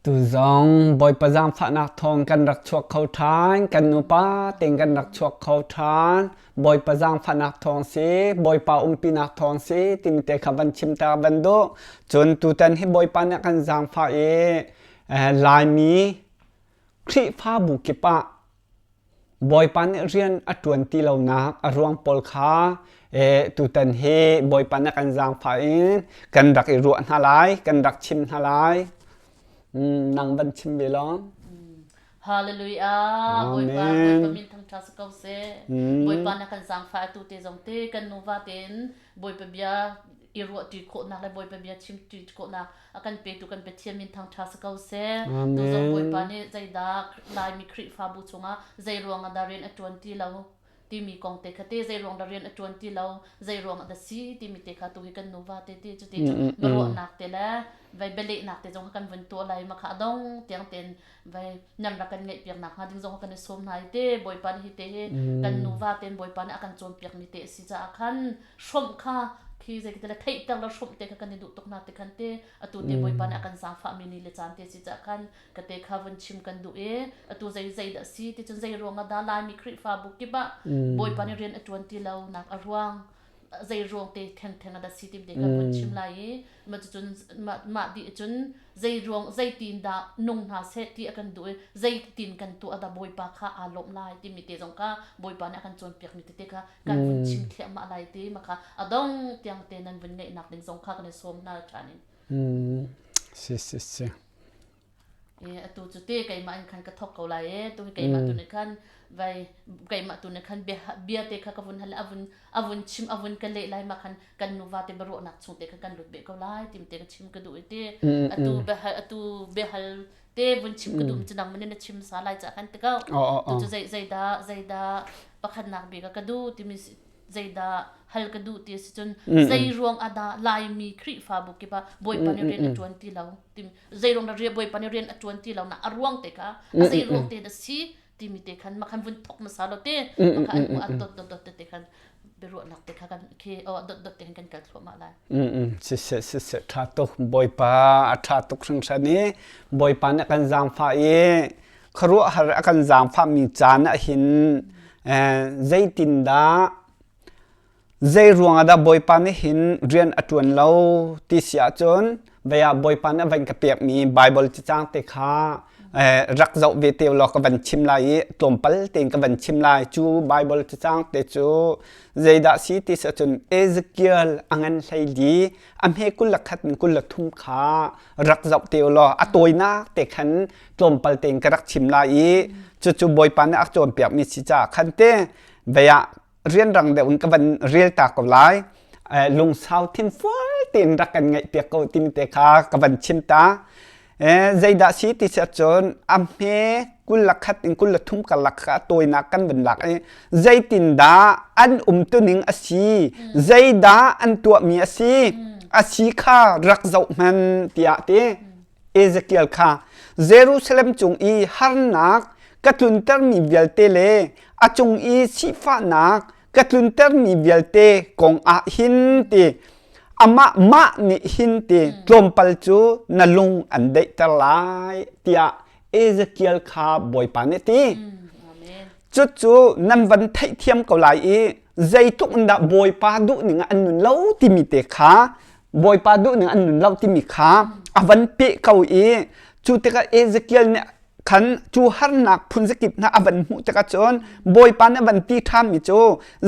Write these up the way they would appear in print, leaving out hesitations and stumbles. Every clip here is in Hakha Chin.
Tu zong Bawipa zaangfahnak thawng kan rak chuak kho ṭhan, kan nupa tein kan rak chuak kho ṭhan. Bawipa zaangfahnak thawng si, Bawipa umpinak thawng si timi te kha van chim ta van duh. Cun tutan hi Bawipa nih a kan zaangfah i Laimi Khrihfabu kip ah Bawipa nih rian a ṭuan ti lonak a ruang pawl kha tutan hi Bawipa nih a kan zaangfah in kan rak i ruah hna lai, kan rak chim hna lai. Nang van chim ve law. Hallelujah. Bawipa Amen. Bawipa min thangṭhat si ko seh. Bawipa na kan zaangfah atu te zong te kan nuva tein Bawipa bia i ruahṭi khawhnak le Bawipa bia chimṭi khawhnak a kan petu kan Pathian min thangṭha si ko seh. Tu zong Bawipa Amen. nih zeidah Laimi Khrihfabu chungah zei ruangah dah rian a ṭuan ti lo timi kong te kha te zei ruang dah rian a ṭuan ti lo zei ruangah dah si timi te kha tu hi kan nuva te ti cu ti cu biaruahnak te le vai bialehnak te zong kha kan vun tuah lai ma kha a dong tiang ten vai nan rak kan ngaihpiak nak hnga ding zong kan i sawm hna i te Bawipa nih hi te hi kan nuva ten Bawipa nih a kan cawnpiak mi te a si caah khan hrawmh kha khi zei ti le theihter le hrawmh te kha kan i duh tuk hna te khan te atu te Bawipa nih a kan zaangfah mi ni le caan te si caah khan ka te kha vun chim kan duh i atu zei zei dah si ti cun zei ruang ah dah Laimi Khrihfabu kip ah Bawipa nih rian a ṭuan ti lo nak a ruang zei ruang te thengtheng ah dah si tim te kha vun chim lai i mah cucun mah mah dih cun zei ruang zeitin dah nung hna seh ti a kan duh i zeitin kan tuah dah Bawipa kha aa lawmh lai timi te zong kha Bawipa nih a kan cawnpiak mi tete kha kan vun chim thliahmah lai ti mah kha a dong tiang te nan vun ngeihnak ding zong kha kan i sawm hna ṭhan in. Si si si. E atu cu te keimah in khan ka thok ko lai e tu hi keimah tu nih khan vai keimah tu nih khan bia bia te kha ka vun hal avun avun chim avun ka leh lai ma khan kan nuva te baruahnak chung te kha kan lut be ko lai tim te ka chim ka duh i te atu behal atu behal te vun chim ka duh cu nang manin na chim sa lai cha kan te ko tu cu zei zei dah zei dah pakhatnak bik ka duh timi zeidah hal ka duh ti si cun zei ruang ah dah Laimi Khrihfabu kip ah Bawipa nih rian a ṭuan ti lo timi zei ruang dah Bawipa nih rian a ṭuan ti lo na a ruang te kha a zei ruang te dah si timi te khan makhan vun thok hmasa lo te makhan an a dot dot dot te khan biaruahnak te kha kan khi oh dot dot te khan kan kal thluahmah lai. Siseh siseh ṭha tuk Bawipa a ṭha tuk hringhran i Bawipa nih a kan zaangfah i khuaruahhar a kan zaangfahmi caan ah hin zeitindah zei ruangah dah Bawipa nih hin rian a ṭuan lo ti si ahcun vei ah Bawipa nih a van ka pekmi Baibal cacang te kha rak zoh ve te law ka van chim lai i tlawmpal tein ka van chim lai. Cu Baibal cacang te cu zeidah si ti si ahcun Ezekiel a ngan 14 a hme 21 in 23 kha rak zoh te u law a tawinak te khan tlawmpal tein ka rak chim lai i cucu Bawipa nih a cawnpiakmi si caah khan te vei ah rianrang deuh in ka van rel ta ko lai. Lungsau thinfual tein rak kan ngaihpiak ko timi te kha ka van chim ta. Zeidah si ti si ahcun a hme 21 in 23 karlak kha tawinak kan van lak i zeitindah an umtuning a si, zeidah an tuahmi a si, a si kha rak zoh hmanh tiah ti. Ezekiel kha Jerusalem cung i harnak ka tluntermi vialte le a cung i sifahnak ka tluntermi vialte kong ah hin ti amah mah nih hin ti tlawmpal cu na lung an daihter lai tiah Ezekiel kha Bawipa nih ti. Cucu nan van theihthiam ko lai i zeitluk in dah Bawipa duhning ah an nun lo timi te kha Bawipa duhning an nun lo timi kha a van peh ko i cu tikah Ezekiel nih khan cu harnak phun zakip hna a van hmuh tikah cun Bawipa nih a van ti ṭhanmi cu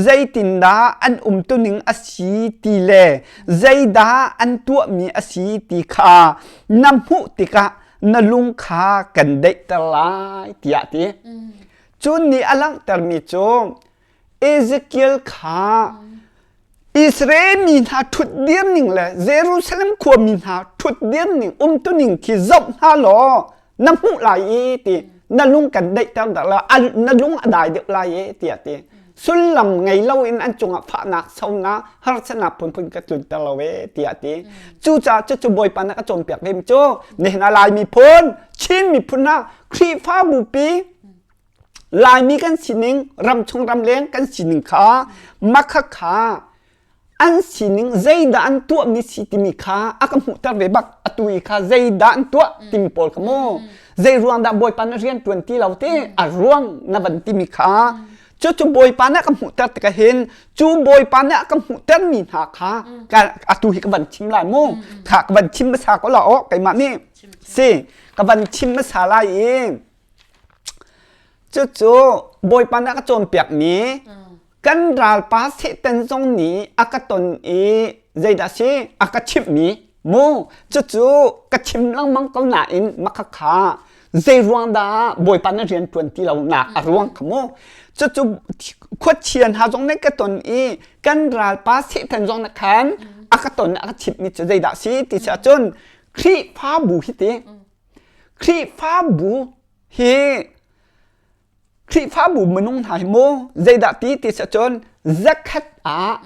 zeitindah an umtuning a si ti le zeidah an tuahmi a si ti kha na hmuh tikah na lung kha kan daihter lai tiah ti. Cun nih a langhtermi cu Ezekiel kha Israel mi hna ṭhutdir ning le Jerusalem khuami hna ṭhutdir ning umtuning khi zoh hna law na hmuh lai i ti na lung kan daihter dah la na lung a dai deuh lai i tiah ti sullam ngei loin an cungah fahnak sonak harsatnak phunphun ka tlunter lo e tiah ti cucaah cucu Bawipa nih a cawnpiak ve mi cu nihin ah Lai miphun Chin miphun hna Khrihfabu pi Laimi kan sining, ramchung ramleng kan sining kha makha kha An sining zeidah an tuahmi si timi kha a ka hmuhter ve bak. Atu i kha zeidah an tuah timi pawl kha mu. Zei ruang dah Bawipa na rian ṭuan ti lo ti a ruang na van timi kha cucu Bawipa nih a ka hmuhter tikah hin cu Bawipa nih a ka hmuhtermi hna kha atu hi ka van chim lai mu. Kha ka van chim hmasa ko la aw keimah nih si ka van chim hmasa lai i cucu Bawipa nih a ka cawnpiakmi kan ralpa Satan zong nih a ka ton i zeidah si a ka chimhmi mu cucu ka chim lengmang ko nain makhakha zei ruang dah Bawipa na rian ṭuan ti lo nak a ruang kha mu cucu khuachia hna zong nih ka ton i kan ralpa Satan zong nih khan a ka ton a ka chimhmi cu zeidah si ti si ahcun Khrihfabu hi ti Khrihfabu hi Khrihfabu minung hna hi mu zeidah ti ti si ahcun zakhat ah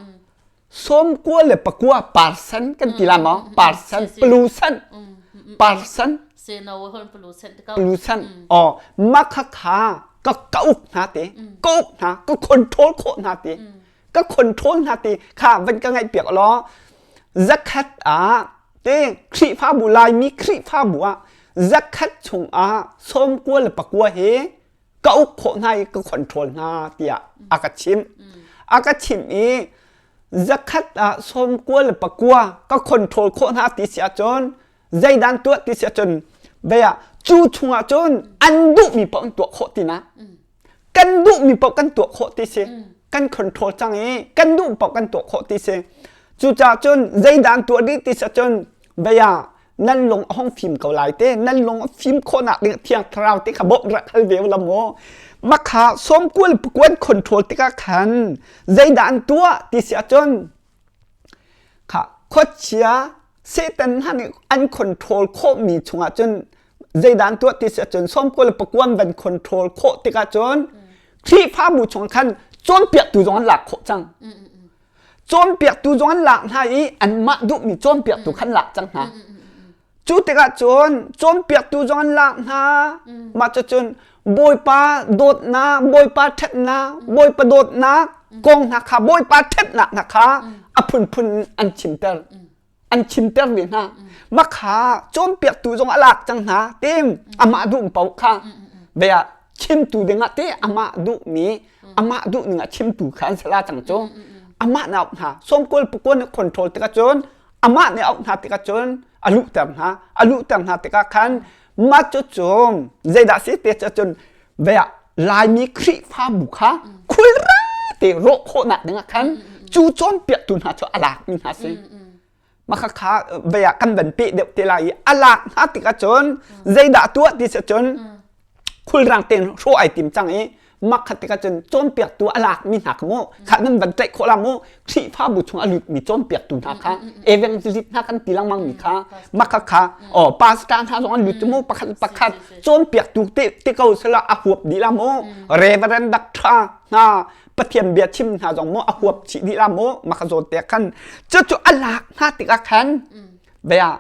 99 percent kan ti la maw percent percent percent percent oh makha kha ka ka uk hna te ka uk hna ka control khawh hna te ka control hna te kha van ka ngaih piak law zakhat ah te Khrihfabu Laimi Khrihfabu ah zakhat chungah 99 hi ka uk khawh hna i ka control hna tiah a ka chimh. A ka chimh i zakhat ah 99 ka control khawh hna ti si ahcun zeidan tuah ti si ahcun vei ah cu chungah cun an duhmi paoh an tuah khawh tinak. Kan duhmi paoh kan tuah khawh ti si. Kan control cang i kan duh paoh kan tuah khawh ti si. Cucaah cun zeidah an tuah dih ti si ahcun vei ah nan lung a hung fim ko lai te nan lung a fim khawhnak ding thiang thlarau te kha bawmh rak hal ve la mu makha sawmkual pakuan control tikah khan zeidah an tuah ti si ahcun kha khuachia Satan hna nih an control khawhmi chungah cun zeidah an tuah ti si ahcun sawmkual pakuan van control khawh tikah cun Khrihfabu chung khan cawnpiaktu zong an lak khawh cang. Cawnpiaktu zong an lak hna i anmah duhmi cawnpiaktu khan lak cang hna. Cu tikah cun cawnpiaktu zong an lak hna. Mah cucun Bawipa dawtnak, Bawipa ṭhatnak, Bawipa dawtnak kong hna kha, Bawipa ṭhatnak hna kha a phunphun an chimter. An chimter ve hna. Mah kha cawnpiaktu zong a lak cang hna. Tim amah duh paoh kha bia chimtu dingah te amah duhmi amah duh ning ah chimtu kha an sala cang cu. Amah nih a auh hna. Sawmkawl pakuan nih control tikah cun amah nih a auh hna tikah cun a luhter hna. A luhter hna tikah khan mah cu cu zeidah si te cun vea Laimi Khrihfabu kha khulrang te rawh khawhnak dingah khan cu cawnpiaktu hna cu a lakmi hna si. Mah kha vea kan van peh deuh te lai i a lak hna tikah cun zeidah tuah ti si cun khulrang tein hrawh ai tim cang i Mak khat tikah cun cawnpiaktu a lakmi hna kha mu kha nan van tlaih khawh la mu Khrihfabu chung a lutmi cawnpiaktu hna kha evangelist hna kan ti lengmang mi kha mak kha kha oh pastor hna zong an lut mu pakhat pakhat cawnpiaktu te te ko sela a huap dih la mu reverend doctor hna Pathian bia chim hna zong mu a huap chih dih la mu mak kha zawn te khan cu cu a lak hna tikah khan bia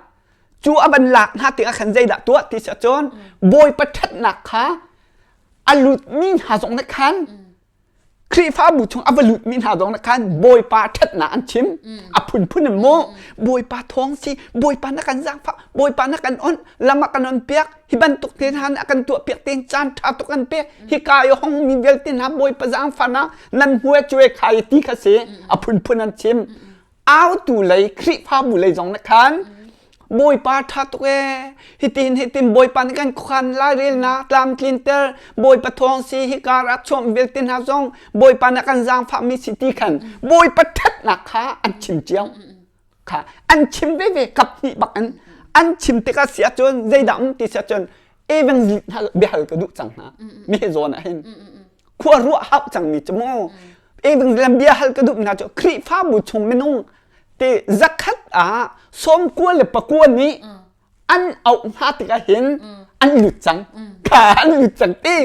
cu a van lak hna tikah khan zeidah tuah ti si ahcun Bawipa ṭhatnak kha a lutmi hna zong nih khan Khrihfabu chung a va lutmi hna zong nih khan Bawipa ṭhatnak an chim a phunphun in mu Bawipa thawng si Bawipa na kan zaangfah Bawipa na kan onh lam a kan on piak hi bantuk te hna a kan tuah piak tein caan ṭha tuk an pek hika i hong mi vialte hna Bawipa zaangfahnak nan hmue cue khai ti kha si a phunphun an chim autu lei Khrihfabu lei zong nih khan Bawipa ṭha tuk ee hitin hitin Bawipa nih kan khuakhan lairelnak tlamtlinter Bawipa thawng si hika rak chuah vialte hna zong Bawipa nih kan zaangfahmi si ti khan Bawipa ṭhatnak kha an chim cio kha an chim veve kap hnih bak in an chim tikah si ahcun zeidah um ti si ahcun evangelist hna biahal ka duh cang hna mi hi zawn ah hin khua ruah hau cangmi cu mu evangelist bia hal ka duh hna cu Khrihfabu chung minung te zakhat ah 99 nih an auh hna tikah hin an lut cang kha an lut cang ti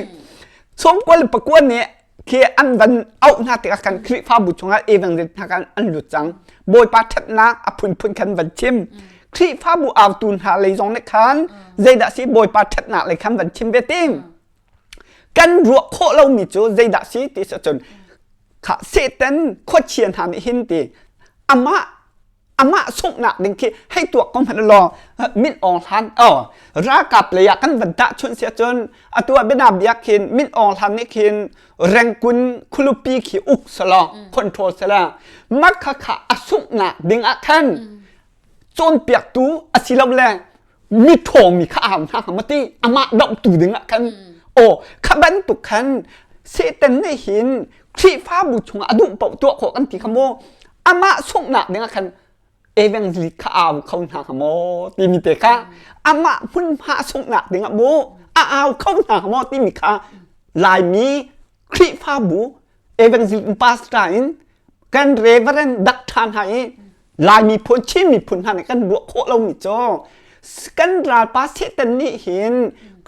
99 nih khi an van auh hna tikah khan Khrihfabu chungah evangelist hna khan an lut cang Bawipa ṭhatnak a phunphun khan van chim Khrihfabu autu hna lei zong nih khan zeidah si Bawipa ṭhatnak lei khan van chim ve tim kan ruah khawh lomi cu zeidah si ti cun kha Satan khuachia hna nih hin ti. Amah amah sunghnak ding khi hei tuak ko hmanh law Min Aung Hlan oh ralkap lei ah kan van tahchunh si ahcun atu ah biana biak khin Min Aung Hlan nih khin Rangoon khualipi khi uk selaw control sela mah kha kha a sunghnak ding ah khan cawnpiaktu asilole miṭhawngmi kha a hau hna hnga maw ti amah dohtu ding ah khan aw kha bantuk khan Satan nih hin Khrihfabu chungah a duh paoh tuah khawh kan ti kha maw amah sunghnak ding ah khan evangelist kha au kho hna hnga maw timi te kha amah hmunhma sunghnak ding ah maw a au kho hna hnga maw timi kha Laimi Khrihfabu evangelist pastor in kan reverend doctor hna i Lai miphun Chin miphun hna nih kan ruah khawh lomi cu kan ralpa Satan nih hin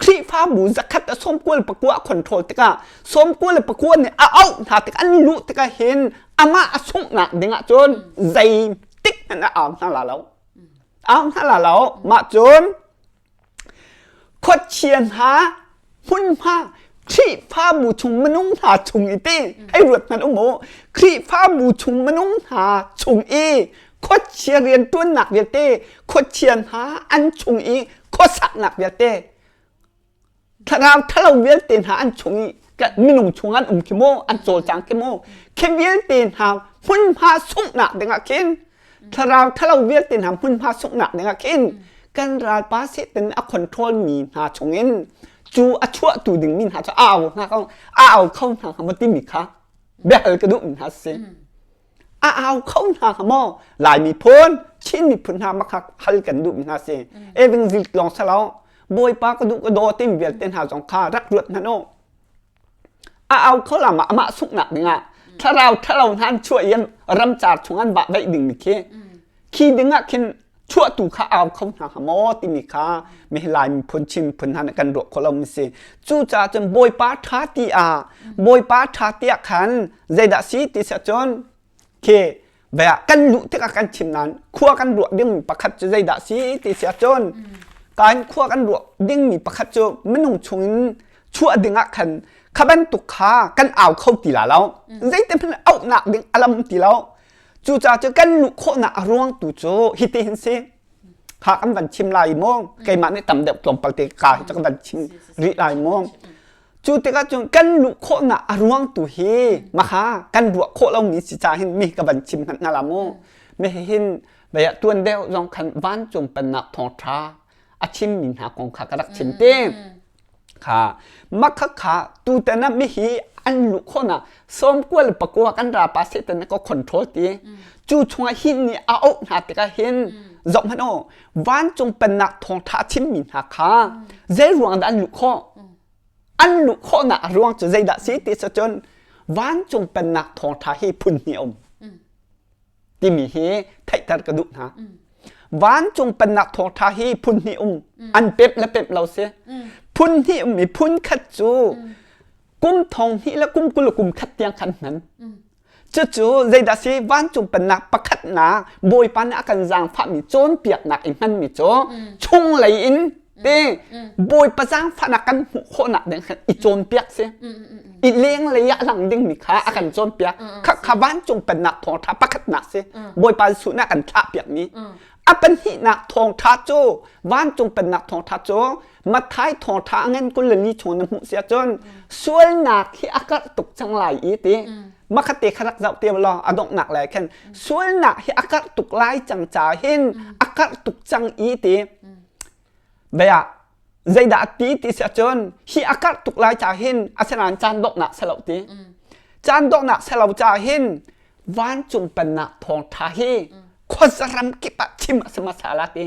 Khrihfabu zakhat a sawmkual pakua a control tikah sawmkual le pakua nih a auh hna tik an luh tikah hin amah a sunghnak ding ah cun zeitik hmanh a au hna la lo au hna la lo mah cun Khuachia hna hmunhma Khrihfabu chung minung hna chung i ti hei ruat hmanh um u Khrihfabu chung minung hna chung i khuachia rianṭuannak vialte khuachia hna an chung i khuasaknak vialte thlarau ṭhalo vialte hna an chung i minung chung an um khi mu an cawlcang khi mu khi vialte hna hmunhma sunghnak dingah khin thlarau ṭhalo vialte hna hmunhma sunghnak dingah khin kan ralpa Satan a control mi hna chungin cu a chuahtu dingmi hna cu a au hna ko a au kho hna hnga maw timi kha biahal ka duhmi hna si a au kho hna hnga maw Lai miphun Chin miphun hna makha hal kan duhmi hna si eving zik lawng salo Bawipa ka duh ka daw timi vialte hna zong kha rak ruat hmanh u A au kho lam ah amah sunghnak dingah thlarau ṭhalo hna an chuah i ramcar chung an vah vaih dingmi khi khi dingah khin chuahtu kha au kho hna hnga maw timi kha mihlai miphun Chin miphun hna nih kan ruah khawh lomi si. Cucaah cun Bawipa ṭha ti ah Bawipa ṭha ti ah khan zeidah si ti si ahcun Khi ah kan luh tikah kan chim nain khua kan ruah dingmi pakhat cu zeidah si ti si ahcun kan khua kan ruah dingmi pakhat cu minung chungin chuah dingah khan kha bantuk kha kan au kho ti la lo zeite hmanh auhnak ding a lam ti lo cucaah cu kan luh khawhnak a ruang tu cu hiti hin si kha kan van chim lai mu keimah nih tam deuh tlawmpal te ka hi cu kan van chim rih lai mu Cu tikah cun kan luh khawhnak a ruang tu hi maha kan ruah khawh lomi si ca hin mi ka van chim hmanh hna la mu. Mi hin vei tuan deuh zong khan vancung pennak thawngṭha a chimmi hna kong kha ka rak chim te. Kha makha kha tutan ah mihi an luh khawhnak sawmkua le pakua kan rapa Satan ka control ti. Cu chungah hin nih a auh hna tikah hin zoh hmanh u vancung pennak thawngṭha a chimmi hna kha zei ruang dah an luh khawh? An luh khawhnak a ruang cu zeidah si ti cun vancung pennak thawngṭha hi phun hnih a um timi hi theihter ka duh hna. Vancung pennak thawngṭha hi phun hnih um an pemh le pemh lo si. Phun hnih um i phun khat cu kum thong hnih le kum 20 le kum khat tiang khan hman. Cucu zeidah si vancung pennak pakhatnak Bawipa nih a kan zaangfahmi cawnpiaknak i hmanmi cu chunglei in te Bawipa zaangfahnak kan hmuh khawhnak ding khan i cawnpiak si. I lenglei ah lang dingmi kha a kan cawnpiak. Kha kha vancung pennak thawngṭha pakhatnak si. Bawipa Jesuh nih a kan thlahpiakmi. A pahnihnak thawngṭha cu vancung pennak thawngṭha cu Matthai thawngṭha a ngan 24 chung na hmuh si ahcun sualnak hi a karh tuk cang lai i ti makhat te kha rak zoh te law a donghnak lai khan sualnak hi a karh tuk lai cang ca hin a karh tuk cang i ti bia zeidah ti ti si ahcun hi a karh tuk lai ca hin asinain caan donghnak selo ti caan donghnak selo ca hin vancung pennak thawngṭha hi khuazaram kip ah chim a si hmasa la ti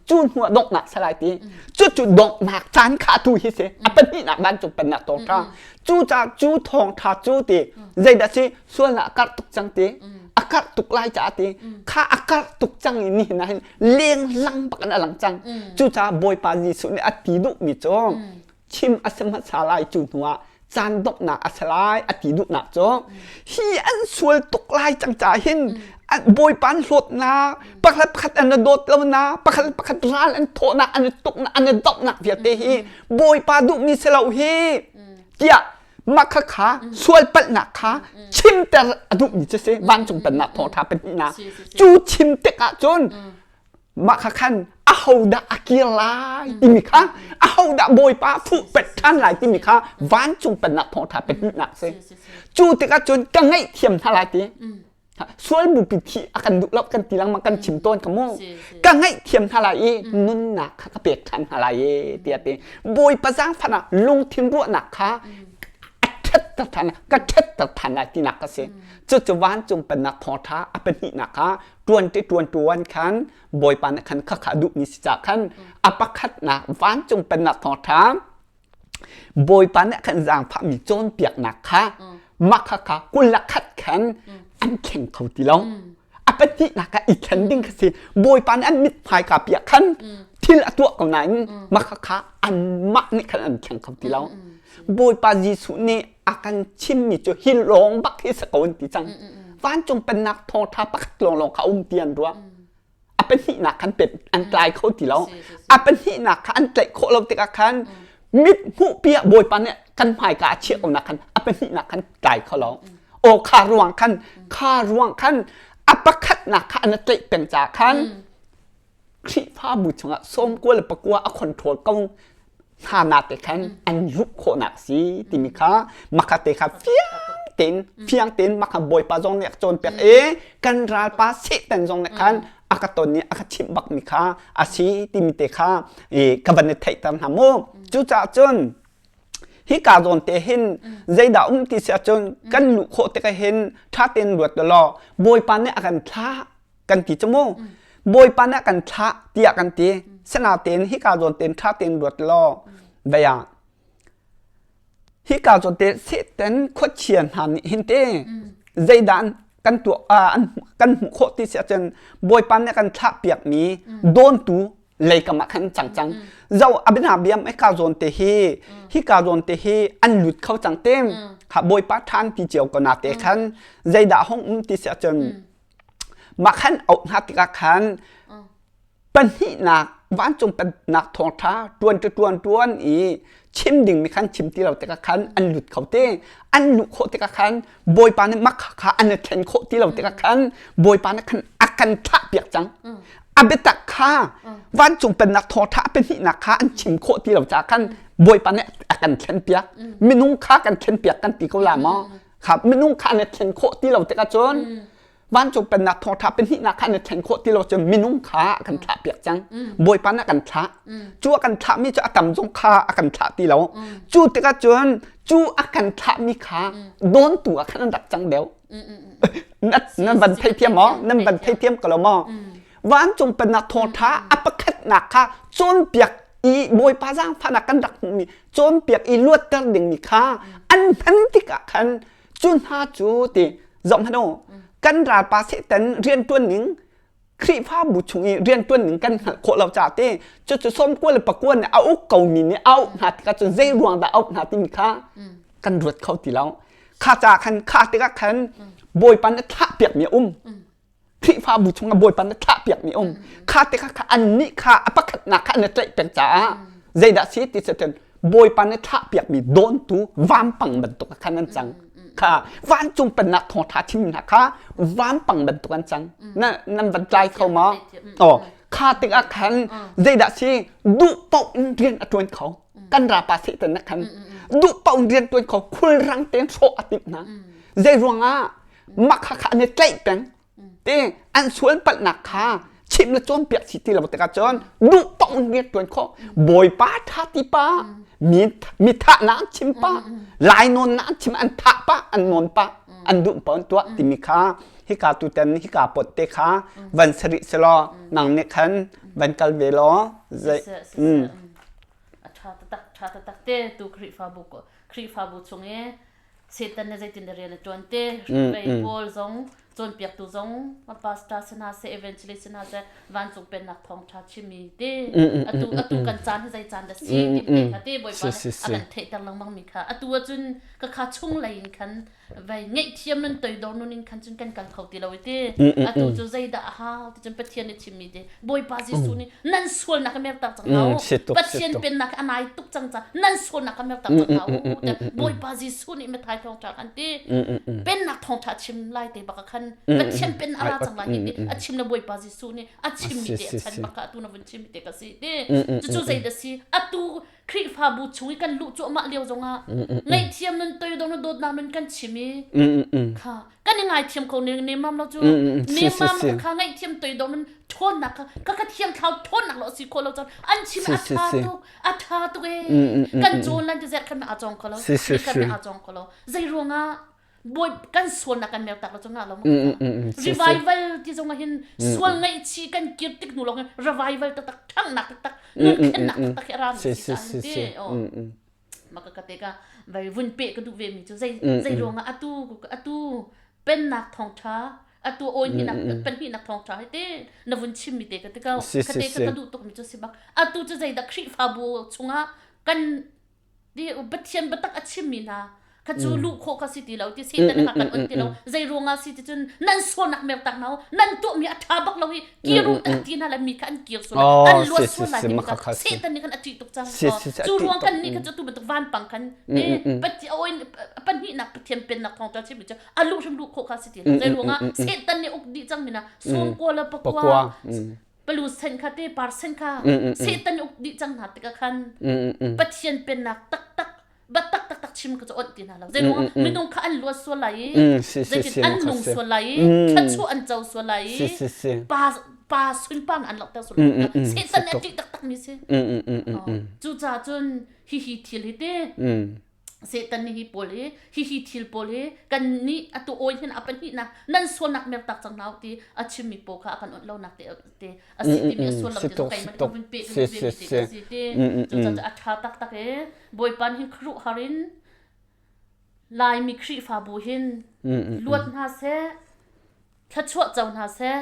cu hnu ah donghnak si lai ti cucu donghnak caan kha tu hi si a pahnihnak vancung pennak thawngṭha cu ca cu thawngṭha cu ti zeidah si sualnak a karh tuk cang ti a karh tuk lai caah ti kha a karh tuk cang i nihin ah hin lenglang bak in a lang cang cucaah Bawipa Jesuh nih a ti duhmi cu chim a si hmasa lai cu hnuah caan donghnak a si lai a ti duhnak cu hi an sual tuk lai cang caah hin bawipa an hlawtnak pakhat pakhat an i dawt lonak pakhat pakhat ral an thawhnak an i tuknak an i dohnak vialte hi bawipa duhmi si lo hi tiah. Mah khakha sual palhnak kha chimter a duhmi cu si vancung pennak thawngṭha pahnihnak cu chim tikah cun mah kha khan ahodah a kir lai timi kha ahodah bawipa fuh pet ṭhan lai timi kha vancung pennak thawngṭha pahnihnak si cu tikah cun ka ngaihthiam hna lai ti sual bupi thi a kan duh lo kan ti lengmang kan chim tawn ka mu ka ngaihthiam hna lai i nunnak kha ka pek ṭhan hna lai e tiah ti bawipa zaangfah ah lungthin ruahnak kha a ṭhatter ṭhan ka ṭhatter ṭhan lai tinak ka si cucu vancung pennak thawngṭha a pahnihnak kha ṭuan te ṭuan ṭuan khan bawipa nih khan khakha duhmi si caah khan a pakhatnak vancung pennak thawngṭha Bawipa nih a kan zaangfahmi cawnpiaknak kha mah khakha 21 khan an thleng kho ti lo. A pahnihnak ah i thlen ding kha si. Bawipa nih an mithmai ka piah khan thil a tuah ko nain mah khakha anmah nih khan an thleng kho ti lo. Bawipa Jesuh nih a kan chimmi cu hi lawng bak hi si ko an ti cang. Vancung pennak thawngṭha pakhat lawnglawng kha a um ti an ruah. A pahnihnak khan pet an tlai kho ti lo. A pahnihnak kha an tlaih khawh lo tikah khan mit hmuhpi ah Bawipa nih kan hmaika a chiah ko nak khan a pahnihnak khan tlai kho lo. Aw kha ruang khan kha ruang khan a pakhatnak kha an tlaih peng caah khan Khrihfabu chungah 99 a control ko hna na te khan an luh khawhnak si timi kha makha te kha fiang tein fiang tein makha bawipa zong nih a cawnpiak i kan ralpa Satan zong nih khan a ka ton i a ka chimh bakmi kha a si timi te kha ka van i theihter hna mu cucaah cun hika zawn te hin zeidah um ti si ahcun kan luh khawh tikah hin ṭha tein ruat law bawipa nih a kan thlah kan ti cu mu bawipa nih a kan thlah tiah kan ti sinain hika zawn tein ṭha tein ruat law vei ah hika zawn te Satan khuachia hna nih hin te zeidah kan tuah an kan hmuh khawh ti si ahcun bawipa nih a kan thlah piakmi dawntu leikam ah khan cang cang zo abina biam hika zawn te hi hika zawn te hi an lut kho cang te kha bawipa ṭhan ti cio ko na te khan zeidah hong um ti si ahcun Mah khan auh hna tikah khan pahnihnak vancung pennak thawngṭha ṭuan cu ṭuan ṭuan i chim dingmi khan chim ti lo tikah khan an lut kho te. An luh khawh tikah khan Bawipa nih mah kha an i thlen khawh ti lo tikah khan Bawipa nih khan a kan thlahpiak cang. A biatak kha vancung pennak thawngṭha a pahnihnak kha an chim khawh ti lo caah khan Bawipa nih a kan thlenpiak. Minung kha kan thlenpiak kan ti ko la maw? Kha minung kha an i thlen khawh ti lo tikah cun vancung pennak thawngṭha pahnihnak kha an i thlen khawh ti lo cun minung kha a kan thlah piak cang. Bawipa nih a kan thlah. Cu a kan thlahmi cu a tam zong kha a kan thlah ti lo. Cu tikah cun cu a kan thlahmi kha dawntu ah khan an rak cang deuh. Nan van theithiam maw? Nan van theithiam ko lo maw? Vancung pennak thawngṭha a pakhatnak kha cawnpiak i Bawipa zaangfahnak kan rak hmuhmi cawnpiak i luatter dingmi kha an hman tikah khan cu hna cu ti zoh hmanh u kan ralpa Satan rianṭuan ning Khrihfabu chung i rianṭuan ning kan hngalh khawh lo caah ti cucu 99 nih a uk komi nih a auh hna tikah cun zei ruang dah a auh hna timi kha kan ruat kho ti lo kha caah khan kha tikah khan Bawipa nih thlah piakmi a um Khrihfabu chungah Bawipa na thlahpiakmi um kha te kha annih kha a pakhatnak kha an i tlaih peng caah zeidah si ti cun Bawipa na thlahpiakmi dawntu vampang bantuk khan an cang kha vancung pennak thawngṭha chim hna kha vampang bantuk an cang na nan van tlai kho maw oh kha tikah khan zeidah si duh paoh in rian a ṭuan kho kan rapa Satan na khan duh paoh in rian ṭuan kho khulrang tein hrawh a timh hna zei ruangah mah kha kha an i tlaih peng te an sual palhnak kha chimh le cawnpiak si ti lo tikah cun duh paoh in rian ṭuan khawh bawipa ṭha ti pa mi mi thahnak an chim pa lainawn nak an chim an thah pa an nawn pa an duh pa an tuah timi kha hika tutan hika pot te kha van sarih selaw nang nih khan van kal ve law zei a ṭha taktak ṭha taktak te tu Khrihfabu Khrihfabu chung i Satan nih zeitin rian a ṭuan te vei pawl zong. Cawnpiaktu zong pastor si hna seh, evangelist si hna seh, vancung pennak thawngṭha chimmi te atu atu kan caan hi zei caan dah si ti te kha te Bawipa nih a kan theihter lengmang mi kha atu ahcun ka kha chung lei in khan vai ngaihthiam nun toidor nun in khan cun kan kal kho ti lo i ti atu cu zeidah a hau ti cun Pathian nih chimmi te Bawipa Jesuh nih nan sualnak ka mertak cang hna u Pathian pennak a nai tuk cang ca nan sualnak ka mertak cang hna u Bawipa Jesuh nih Matthai thawngṭha kan ti pennak thawngṭha chim lai te baka khan Pathian pen a ra cang lai hi ti a chim le Bawipa Jesuh nih a chimmi te a chan baka atu na vun chimmi te ka si ti cucu zeidah si atu Khrihfabu chung i kan luh cuahmah lio zongah ngaihthiam nun toidor nun dawtnak nun kan chim i kha kan i ngaithiam ko ne nemam lo cu nemam kha ngaihthiam toidor nun ṭhawnnak kha ka ka thiang thlau ṭhawnnak lo si kho lo cun an chim a ṭha tuk a ṭha tuk e kan cawn lan ti zet khan a cawng kho lo kan a cawng kho lo zei ruangah bawi kan sualnak kan mer tak lo cu nga lo revival ti zong ah hin sual ngaihchi kan kir tik hnu lawng hin revival taktak ṭhangnak taktak nun thlennak taktak hi a ra mi si ta hin ti maka ka te ka vai vun pe ka duh ve mi cu zei zei ruangah atu atu pennak thawngṭha atu oi hnih nak pahnih nak thawngṭha hi te na vun chim mi te ka te ka ka te ka duh tuk mi cu si bak atu cu zeidah Khrihfabu chungah kan Pathian biatak a chimmi hna kha cu luh khawh kha si ti lo ti Satan kha kan on ti lo zei ruangah si ti cun nan sualnak mertak hna nan tuahmi a ṭha bak lo hi kir u tak ti hna le mi kha an kir sual an luat sual lai ti kha Satan nih khan a ṭih tuk cang cu ruang kan nih kha cu tu bantuk vanpang khan pahnihnak Pathian pennak thawng ṭha chimmi cu a luh hrim luh khawh kha si ti lo zei ruangah Satan nih uk dih cang mi na sawmkua le pakua palu sen kha te par sen kha Satan uk dih cang hna tikah khan Pathian pennak taktak bat tak taktak chim ka cu onh ti hna lo zei ruang minung kha an luat sual lai i zeitin an nung sual lai i thluachuah an co sual lai i pa pa sunpar an langhter sual lai Satan nih a ṭih taktak mi si cucaah cun hihi thil hi te Satan nih hi pawl hi hihi thil pawl hi kan nih atu awi hin a pahnihnak nan sualnak mertak cang hna ti a chimmi pawl kha a kan onh lonak te te a si timi a suallam te keimah nih vun pe kan ve mi te ka si ti cucaah a ṭha taktak e Bawipa nih hin khuaruahhar in Laimi Khrihfabu hin luat hna seh thluachuah co hna seh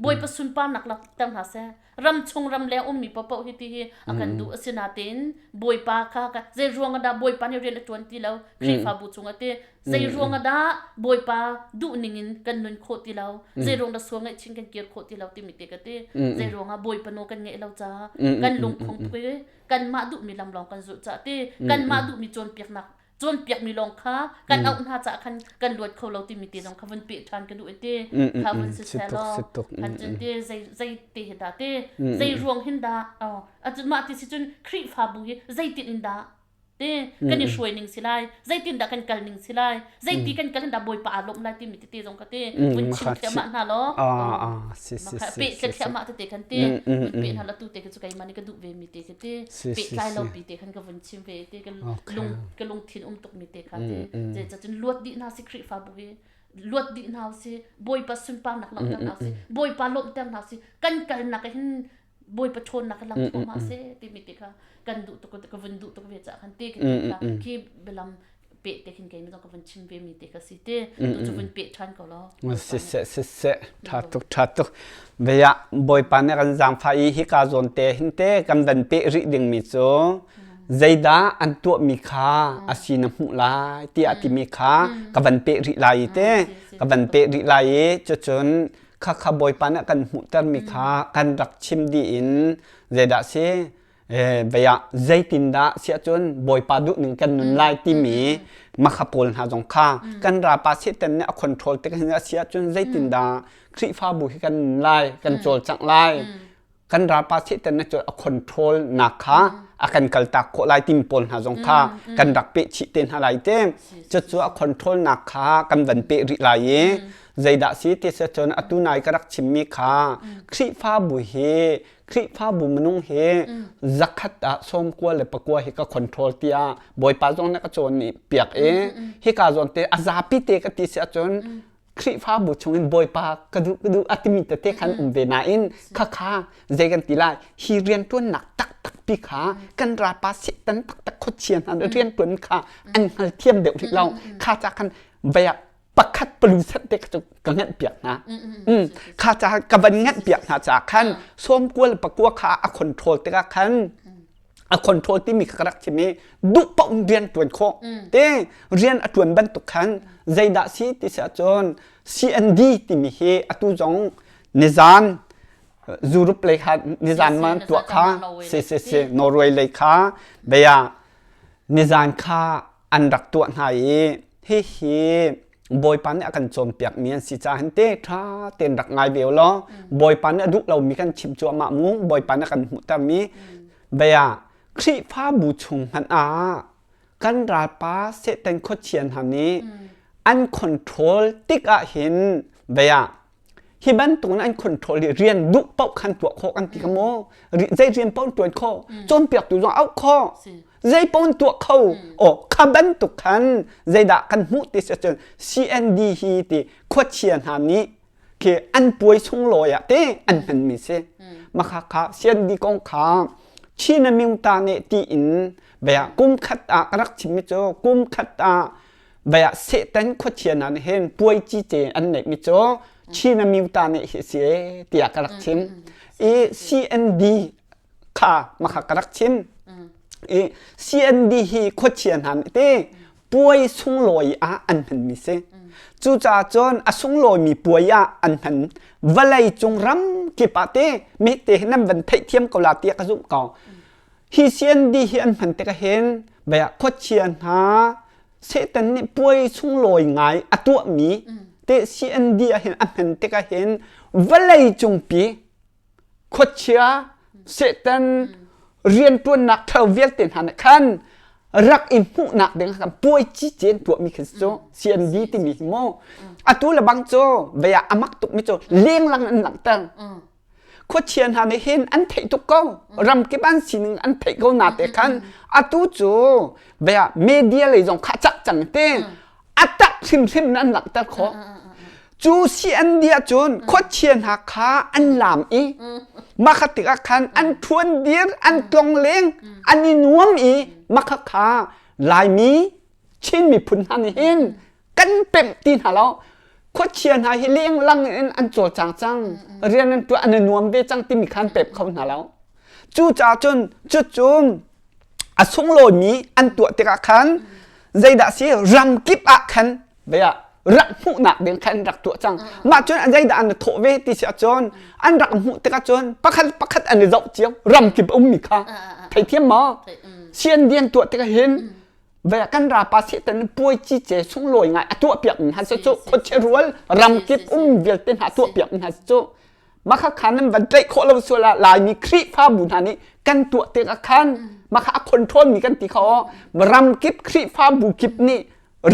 Bawipa sunparnak langhter hna seh ram chung ram leng ummi paohpaoh hi ti hi a kan duh a si natein Bawipa kha zei ruang ah dah Bawipa nih rian a ṭuan ti lo Khrihfabu chung ah ti zei ruang ah dah Bawipa duh ning in kan nun khawh ti lo zei ruang dah sual ngaihchin kan kir khawh ti lo timi te ka ti zei ruang ah Bawipa nawl kan ngeih lo caah kan lungkhong tuk i kanmah duhmi lam lawng kan zulh caah ti kanmah duhmi cawnpiaknak cawnpiakmi lawng kha kan auh hna caah khan kan luat kho lo timi te zong kha vun peh ṭhan ka duh i ti kha vun si seh law khan cun ti zei zei te hi dah ti zei ruang hin dah mah ti si cun Khrihfabu hi zeitin in dah ti kan i hruai ning si lai zeitin dah kan kal ning si lai zeiti kan kal in dah Bawipa aa lawmh lai timi tete zong ka ti vun chim thliahmah hna law pe thliahmah tete kan ti vun pe hna la tu te cu keimah nih ka duh ve mi te ka ti pehtlai lo pi te khan ka vun chim ve te ka lung ka lungthin um tuk mi te kha te cun luat dih hna si Khrihfabu hi luat dih hna si Bawipa sunparnak langhter hna si Bawipa lawmhter hna si kan kalnak hin Bawipa ṭhawnnak lang thluahmah seh timi te kha kan duh tuk ka vun duh tuk ve caah khan te kha khi bialam peh te khin kei zong ka vun chim ve mi te kha si te tu cu vun peh ṭhan ko law siseh siseh ṭha tuk ṭha tuk veya bawipa nih kan zaangfah i hika zawn te hin te kan van peh rih ding mi cu zeidah an tuah mi kha a si na hmuh lai tiah timi kha ka van peh rih lai i te ka van peh rih lai i cucun khakha bawipa nih kan hmuhter mi kha kan rak chim dih in zeidah si vei ah zeitindah siah cun bawipa duhning kan nun lai timi makha pawl hna zong kha kan rapa Satan nih a control tik hin a si ahcun zeitindah Khrihfabu hi kan nun lai kan cawlcangh lai kan rapa Satan nih cun a control nak kha a kan kaltak khawh lai timi pawl hna zong kha kan rak peh chih te hna lai te cucu a control nak kha kan van peh rih lai i zeidah si ti si cun atu nai ka rak chimmi kha Khrihfabu hi Khrihfabu minung hi zakhat ah 91 le pakua hi ka control tiah Bawipa zong nih ka cawn nih piak i hika zawn te a zapi te ka ti si ahcun Khrihfabu chungin Bawipa ka duh ka duh a timi tete khan um ve nain khakha zei kan ti lai hi rianṭuannak taktak pi kha kan rapa Satan taktak khuachia hna rianṭuan kha an hngalthiam deuh rih lo kha ca khan vei ah. Pakhat palu sat te kha cu ka nganh piak hna. Kha ca ka van nganh piak hna ca khan sawmkual pakua kha a control tikah khan a control timi kha ka rak chim i duh paoh in rian ṭuan khawh. Te rian a ṭuan bantuk khan zeidah si ti si ahcun CND timi hi atu zong nizan Europe lei kha nizan ma tuah kha si si si Norway lei kha bia nizan kha an rak tuah hna i hihi Bawipa nih a kan cawnpiakmi an si caah hin te ṭha tein rak ngai ve law Bawipa nih a duh lomi kan chim cuahmah mu Bawipa nih a kan hmuhtermi bia Khrihfabu chung hmanh ah kan ralpa Satan khuachia hna nih an control tik ah hin bia Hi bantuk in an control i rian duh paoh khan tuah khawh kan ti ka maw? Zei rian paoh tuan khawh, cawnpiaktu zong auh khawh, zei paoh tuah kho. Aw kha bantuk khan zeidah kan hmuh ti si cun CND hi ti khuachia hna nih khi an puai sunglawi ah te an hmanmi si. Makha kha CND kong kha Chin Amyuta nih tiin bia kum khat ah ka rak chimmi cu kum khat ah Vei ah Satan khuachia hna nih hin puai cice an neihmi cu Chin Amyuta nih hi si ee tiah ka rak chim. I CND kha makha ka rak chim. I CND hi khuachia hna nih te puai sunglawi ah an hmanmi si. Cucaah cun a sunglawimi puai ah an hman. Vawlei cung ram kip ah te mi te hi nan van theihthiam ko la tiah ka zumh ko. Hi CND hi an hman tikah hin bia khuachia hna Satan nih puai sunglawi ngai a tuahmi te CND ah hin a hman tikah hin vawlei cungpi khuachia Satan rianṭuannak ṭhalo vialte hna nih khan rak i hmuhnak ding khan puai cice an tuahmi khin cu CND timi hi mu atu le bang cu vei ah a mak tukmi cu lenglang an langhter Khuachia hna nih hin an theih tuk ko. Ramkip an sining an theih ko na te khan atu cu bia media lei zong kha cak cang te a tak hrimhrim in an langhter khawh. Cu CND ah cun khuachia hna kha an lam i mah kha tikah khan an thuan dir an tlong leng an i nuam i mah kha kha Laimi Chin miphun hna nih hin kan pemh ti hna lo khuachia hna hi lenglang in an cawlcang cang rian an tuah an i nuam ve cang timi khan pep kho hna lo cucaah cun cucu a sunglawimi an tuah tikah khan zeidah si ram kip ah khan bia rak hmuhnak ding khan rak tuah cang mah cun zeidah an i thawh ve ti si ahcun an rak hmuh tikah cun pakhat pakhat an i zoh cio ram kip ummi kha theithiam maw sian dian tuah tikah hin ve kan rapa Satan puai cice sunglawi ngai a tuah piak mi hna cu khuachia rual ramkip um vialte hna tuah piak mi hna cu makha khan nan van tlaih khawh lo sual ah Laimi Khrihfabu hna nih kan tuah tikah khan makha a control mi kan ti kho ramkip Khrihfabu kip nih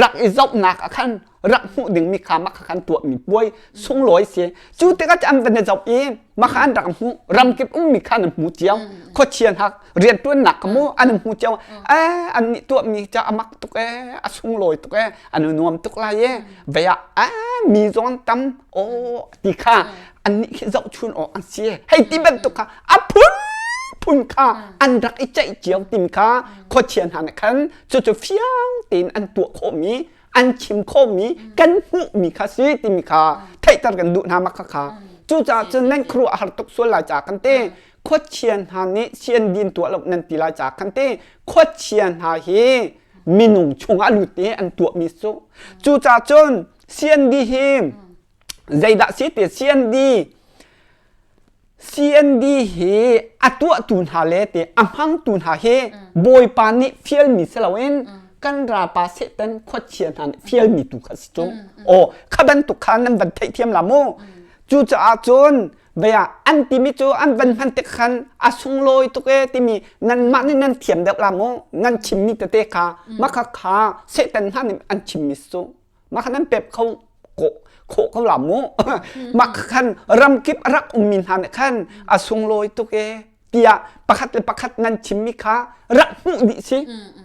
rak i zohnak ah khan rak hmuh ding mi kha makha khan tuah mi puai sunglawi si cu tikah an van i zoh i makha an rak hmuh ramkip um mi kha an hmu cio khuachia hna riantuannak ka mu an hmu cio eh an nih tuah mi ca amak tuk eh a sunglawi tuk eh an nuam tuk lai e vei ah eh mi zong tam o ti kha an nih khi zoh chun awk an si hei ti bantuk kha a phun phun kha an rak i ceih cio tim kha khuachia hna nih khan cucu fiang tein an tuah khawhmi an chim khawhmi kan hmuhmi kha si timi kha theihter kan duh hna mak kha kha cucaah cun nan khuaruah a har tuk sual lai ca kan te khuachia hna nih sian tuah lo nan ti lai ca kan te khuachia hna hi minung chungah lut i an tuahmi cu cucaah cun CND hi zeidah si ti CND CND hi a tuahtu hna le ti a hmangtu hna hi Bawipa nih fialmi si loin kan ralpa Satan khuachia hna nih fialmi tu kha si cu. Aw kha bantuk kha nan van theihthiam la mu. Cucaah cun bia an timi cu an van hman tik khan a sunglawi tuk e timi nanmah nih nan thiam deuh la mu nan chimmi tete kha mah kha kha Satan hna nih an chimmi si cu. Mah kha nan pep kho khawh ko la mu. Mah khan ramkip a rak ummi hna nih khan a sunglawi tuk e tiah pakhat le pakhat nan chimmi kha rak hmuh dih si.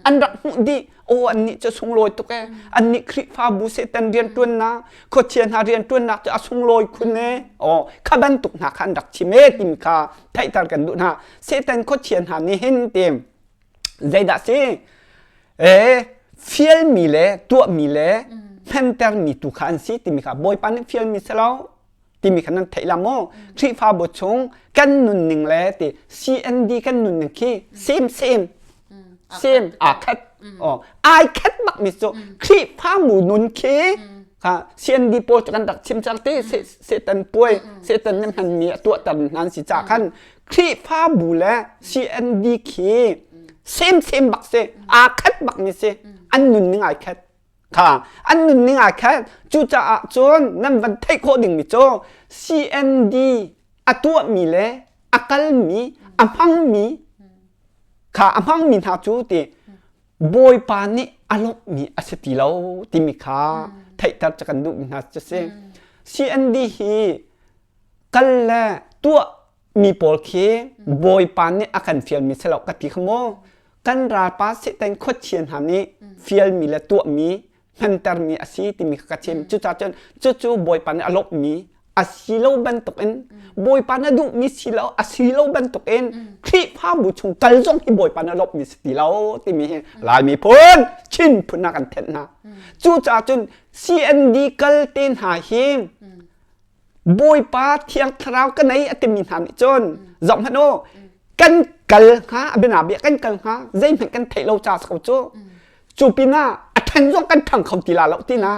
An rak hmuh dih. Aw annih cu sunglawi tuk e. Annih Khrihfabu Satan rianṭuannak, khuachia hna rianṭuannak cu a sunglawi khun e. Aw kha bantuk hna kha an rak chim e timi kha theihter kan duh hna. Satan khuachia hna nih hin tim zeidah si? E fialmi le tuahmi le. hmentermi tu kha an si timi kha Bawipa nih fialmi si lo timi kha nan theih la maw? Khrihfabu chung kan nunning le ti CND kan nunning khi same same same aa khat oh ai khat bak mi cu Khrihfabu nun khi kha CND pawl cu kan rak chim cang ti Satan puai Satan nih hmanmi a tuahter hna an si ca khan Khrihfabu le CND khi same same bak si aa khat bak mi si an nunning ai khat kha an nunning ai khat cucaah cun nan van theih khawh dingmi cu CND a tuahmi le a kalmi a hmangmi kha a hmangmi hna cu ti Bawipa nih a lawmhmi a si ti lo timi kha theihter cu kan duhmi hna cu si CND hi kal le tuah mi pawl khi Bawipa nih a kan fialmi si lo ka ti kha maw kan ralpa Satan khuachia hna nih fialmi le tuahmi hmantermi a si timi kha ka chim cucaah cun cucu Bawipa nih a lawmhmi a si lo bantukin Bawipa na duhmi si lo a si lo bantukin Khrihfabu chung kal zong hi Bawipa na lawmhmi si ti lo timi hi Lai miphun Chin phun ah kan thenh hna cucaah cun CND kal te hna hi Bawipa Thiang Thlarau ka nei a timi hna nih cun zoh hmanh u kan kal hnga a biana bia kan kal hnga zeihmanh kan theih lo ca ko cu cu pinah a ṭhen zong kan ṭhang kho ti la lo tina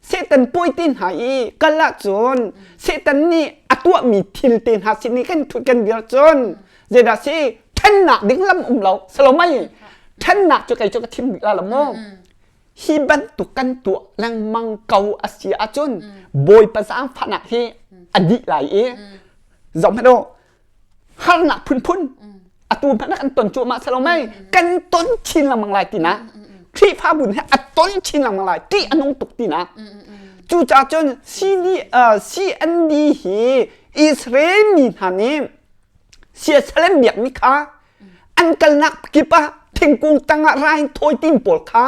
Satan puai te hna i kal ahcun Satan nih a tuahmi thil te hna sin i kan ṭhut kan dir cun zeidah si ṭhennak ding lam um lo salomai ṭhennak cu kei cu ka thim bik la lo mu Hi bantuk kan tuah lengmang ko a si ahcun Bawipa zaangfahnak hi a dih lai i zoh hmanh u harnak phunphun atu hmanh kan ton cuahmah selo mei kan ton chin lengmang lai tina Khrihfabu nih a ton chin lengmang lai ti a nung tuk tina cucaah cun CD, uh, CND hi Israel mi hna nih siasalem biakmi kha An kalnak kip ah thingkung tangah rain thawi tim pawl kha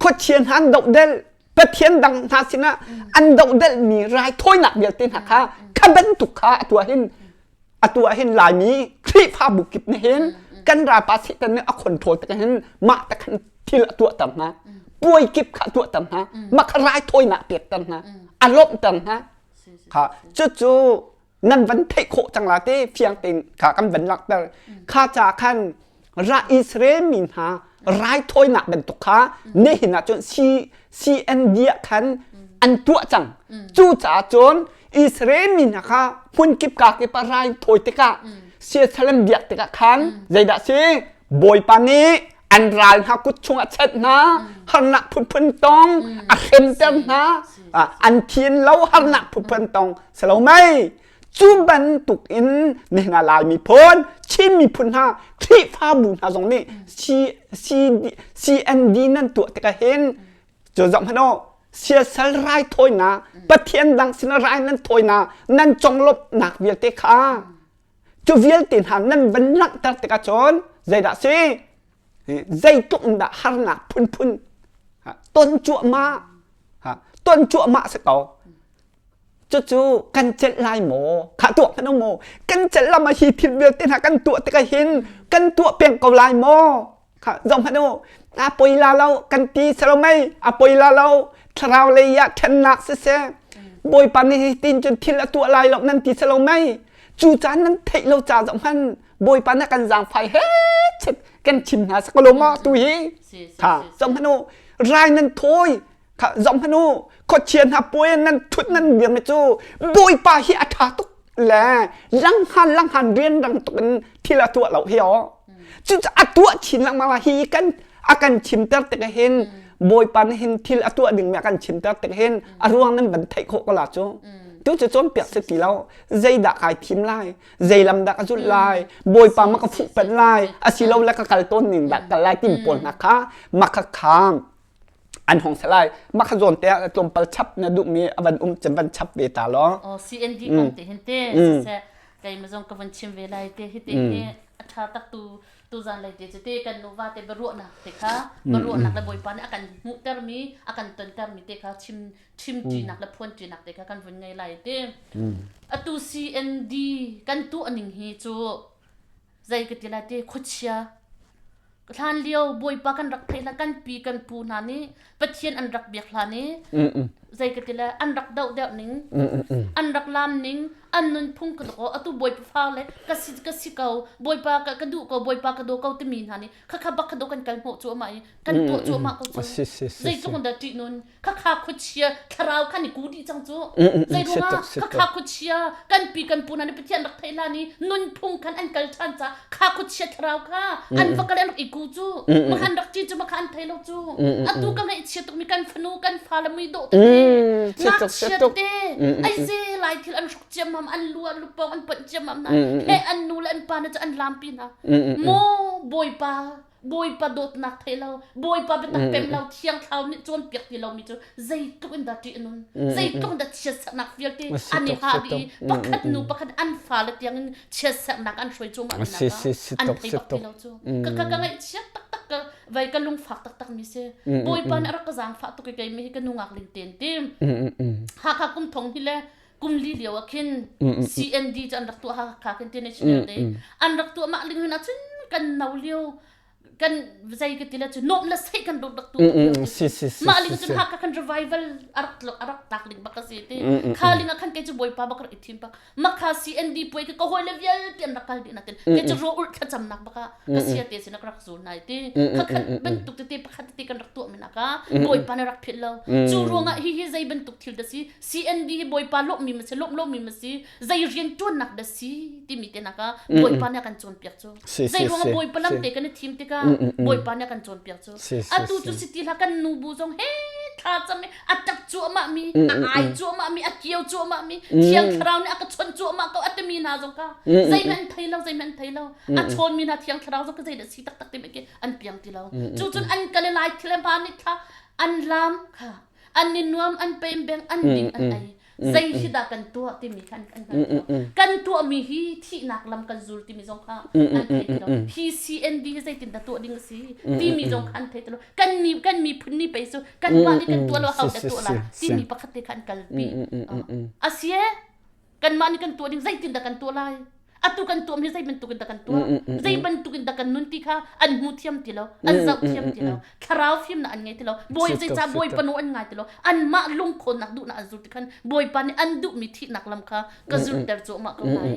khuachia hna an dohdelh pathian dang hna sinah an dohdelhmi raithawinak vialte hna kha kha bantuk kha atu ah hin atu ah hin Laimi Khrihfabu kip nih hin kan ralpa Satan nih a control tik hin mah te khan thil a tuahter hna puai kip kha a tuahter hna mah kha raithawinak pekter hna a lawmhter hna kha cucu nan van theih khawh cang la te fiang tein kha kan van langhter kha ca khan ra Israel mi hna raithawinak bantuk kha nihin ah cun C CND ah khan an tuah cang cu caah cun Israel mi hna kha hmun kip ka kip ah rai thawi tikah siasalem biak tikah khan zeidah si Bawipa nih an ral hna kut chungah chet hna harnak phunphun tong a hremter hna an thian lo harnak phunphun tong selo mei cu bantuk in nihin ah Lai miphun Chin miphun hna Khrihfabu hna zong nih CND nan tuah tikah hin cu zoh hmanh u siasal raithawinak Pathian dang sinah rai nan thawinak nan conglawmhnak vialte kha cu vialte hna nan van langhter tikah cun zeidah si zeitluk in dah harnak phunphun ton cuahmah ton cuahmah si ko cucu kan celh lai maw kha tuah hmanh maw kan celh lam ah hi thil vialte hna kan tuah tikah hin kan tuah peng ko lai maw kha zoh hmanh u a poi la lo kan ti selo mei a poi la lo thlarau lei ah ṭhennak siseh bawipa nih hi tin cun thil a tuah lai lo nan ti selo mei cu caan nan theih lo ca zoh hmanh bawipa nih kan zaangfai he chet kan chim hna sakalo ma tu hi kha zoh hmanh u rai nan thawi kha zoh hmanh u khuachia hna puai nan thut nan dir mi cu bawipa hi a ṭha tuk le langhan langhan rianrang tuk in thil a tuah lo hi aw cu a tuah chin lengmang la hi kan a kan chimter tik hin bawipa nih hin thil a tuah ding mi a kan chimter tik hin a ruang nan van theih khawh ko la cu tu cu cawnpiak si ti lo zeidah kai thim lai zei lam dah ka zulh lai bawipa ma ka fuh pet lai asilo le ka kal tawn ning dah kal lai tim pawl hna kha makha kham an hong se lai mah kha zawn te ah tlawmpal chap na duhmi a van um cem van chap ve ta law oh CND kong te hin te siseh kei ma zong ka van chim ve lai te hi te hi a tha tak tu tu zan lai te cu te kan nuva te biaruahnak te kha biaruahnak le bawipa nih a kan hmuhter mi a kan tonter mi te kha chim chim ṭinak le phuan ṭinak te kha kan vun ngei lai te atu CND kan tuah ning hi cu zei ka ti lai te khuachia. Hlan lio Bawipa kan rak theih hlan kan pi kan pu hna nih Pathian an rak biak hlan i zei ka ti le an rak doh deuh ning an rak lam ning an nunphung ka ko atu Bawipa fa le ka si ka si ko Bawipa ka ka duh ko Bawipa ka daw ko timi hna nih khakha bak kha do kan kal hnawh cu ama i kan tuah cu ama ko cu zeitluk in dah ṭih nun khakha khuachia thlarau khan i ku dih cang cu zei ruangah khakha khuachia kan pi kan pu hna nih Pathian rak theih hlan i nunphung khan an kal ṭhan ca kha khuachia thlarau kha an va kal an rak i ku cu makhan rak ci cu makha an thei lo cu atu ka ngaihchia tukmi kan fanu kan fa le mui dawh tete ngakchia tete ai ze lai thil an hruk ciammam an lu an lupong an ponh ciammam hna he an nu le an pa na cu an lampi hna maw bawipa Bawipa dawtnak thei lo, Bawipa biatak pem lo, Thiang Thlarau nih cawnpiak ti lomi cu zeitluk in dah ṭih a nun, zeitluk in dah chiatserhnak vialte an i hah dih i pakhat nu pakhat an fale tiangin chiatserhnak an hruai cuahmah mi hna kha an thei bak ti lo cu. Ka ka ka ngaihchia taktak ka vai ka lungfak taktak mi si. Bawipa nih a rak ka zaangfah tuk i keimah hi ka nungak ling ten ti. Hakha kum thong hi le kum li lio ah khin CND cu an rak tuah Hakha khin ti national day an rak tuah mah ling hin ahcun kan no lio kan zei ka ti le cu nom le sei kan rak rak tu mah ling cun Hakha kan revival arak arak tak ling bak si ti kha ling ah khan kei cu bawipa bak rak i thim bak makha CND puai ka ka hoi le vialte an rak kal dih natin kei cu ro ul thlacamnak baka ka sia te sin rak zul nai ti khakhat bantuk tete pakhat tete kan rak tuah min aka bawipa na rak philh lo cu ruangah hi hi zei bantuk thil da si CND hi Bawipa lawmhmi ma si lawmh lomi ma si zei rian ṭuannak dah si timi te nak ah Bawipa nih a kan cawnpiak cu zei ruangah Bawipa lam te kan i thim tikah Bawipa nih a kan cawnpiak cu atu cu si ti hlah kan nu bu zong he thla cam i a ṭap cuahmah mi a ai cuahmah mi a kio cuahmah mi Thiang Thlarau nih a ka chawnh cuahmah ko a timi hna zong kha zeihmanh an thei lo zeihmanh an thei lo a chawnmi hna Thiang Thlarau zong ka zei dah si taktak ti khi an piang ti lo cu cun an kal lai thil hma nih thla an lam kha an i nuam an pem beng an ding an ei zei hi dah kan tuah timi kha an kan hngal kan tuahmi hi thihnak lam kan zul timi zong kha an thei ti lo hi CND hi zeitin dah tuah ding a si timi zong kha an thei ti lo kan ni kan miphun ni pei cu kan mah nih kan tuah lo hau dah tuah la timi pakhat te kha an kalpi a si e kanmah nih kan tuah ding zeitin dah kan tuah lai atu kan tuah mi zei bantuk in dah kan tuah zei bantuk in dah kan nun ti kha an hmu thiam ti lo an zoh thiam ti lo thlarau fimnak an ngei ti lo bawi zeicah bawipa nawl an ngai ti lo anmah lungkhawnnak duhnak an zul ti khan bawipa nih an duhmi thihnak lam kha ka zulter cuahmah ko lai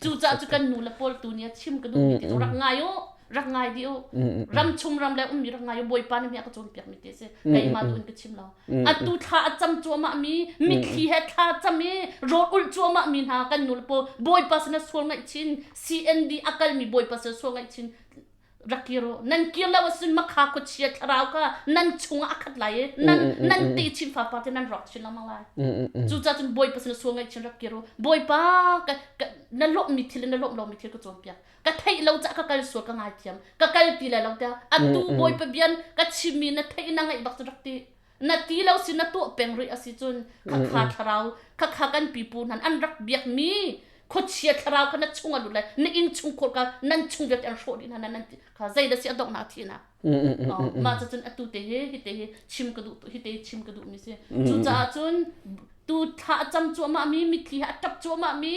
cucaah cu kan nu le pawl tu nih a chim ka duhmi ti cu rak ngai u rak ngai dih u ram chung ram le ummi rak ngai u bawipa nih mi a ka cawnpiak mi ti a si keimah tu in ka chim lo atu thla a cam cuahmah mi mitthli he thla cam i rawl ulh cuahmah mi hna kan nu le pawl bawipa sin sual ngaih chin CND a kalmi bawipa sin sual ngaih chin rak kir u nan kir lo ahcun makha khuachia thlarau kha nan chungah a khat lai i nan nan te chin fapa te nan rawk chin lengmang lai cucaah cun bawipa sin sual ngaih chin rak kir u bawipa ka, ka, na lawmhmi thil le na lawmh lomi thil ka cawnpiak ka theih lo cah ka kal sual ka ngaithiam ka kal ti lai lo tiah atu bawipa bian ka chimmi na theih na ngaih bak cu rak ti na ti lo si na tuah peng rih asi cun khakha thlarau khakha kan pipu hnan an rak biakmi khuachia thlarau kha na chung a lut lai na inn chung khur ka nan chung vialte an hrawh dih hna nan kha zei da si a donghnak thihnak mah cu cun atu te hi hi te hi chim ka duh hi te chim ka duh mi si cucaah cun tu thla a cam cuahmah mi mitthli he a ṭap cuahmah mi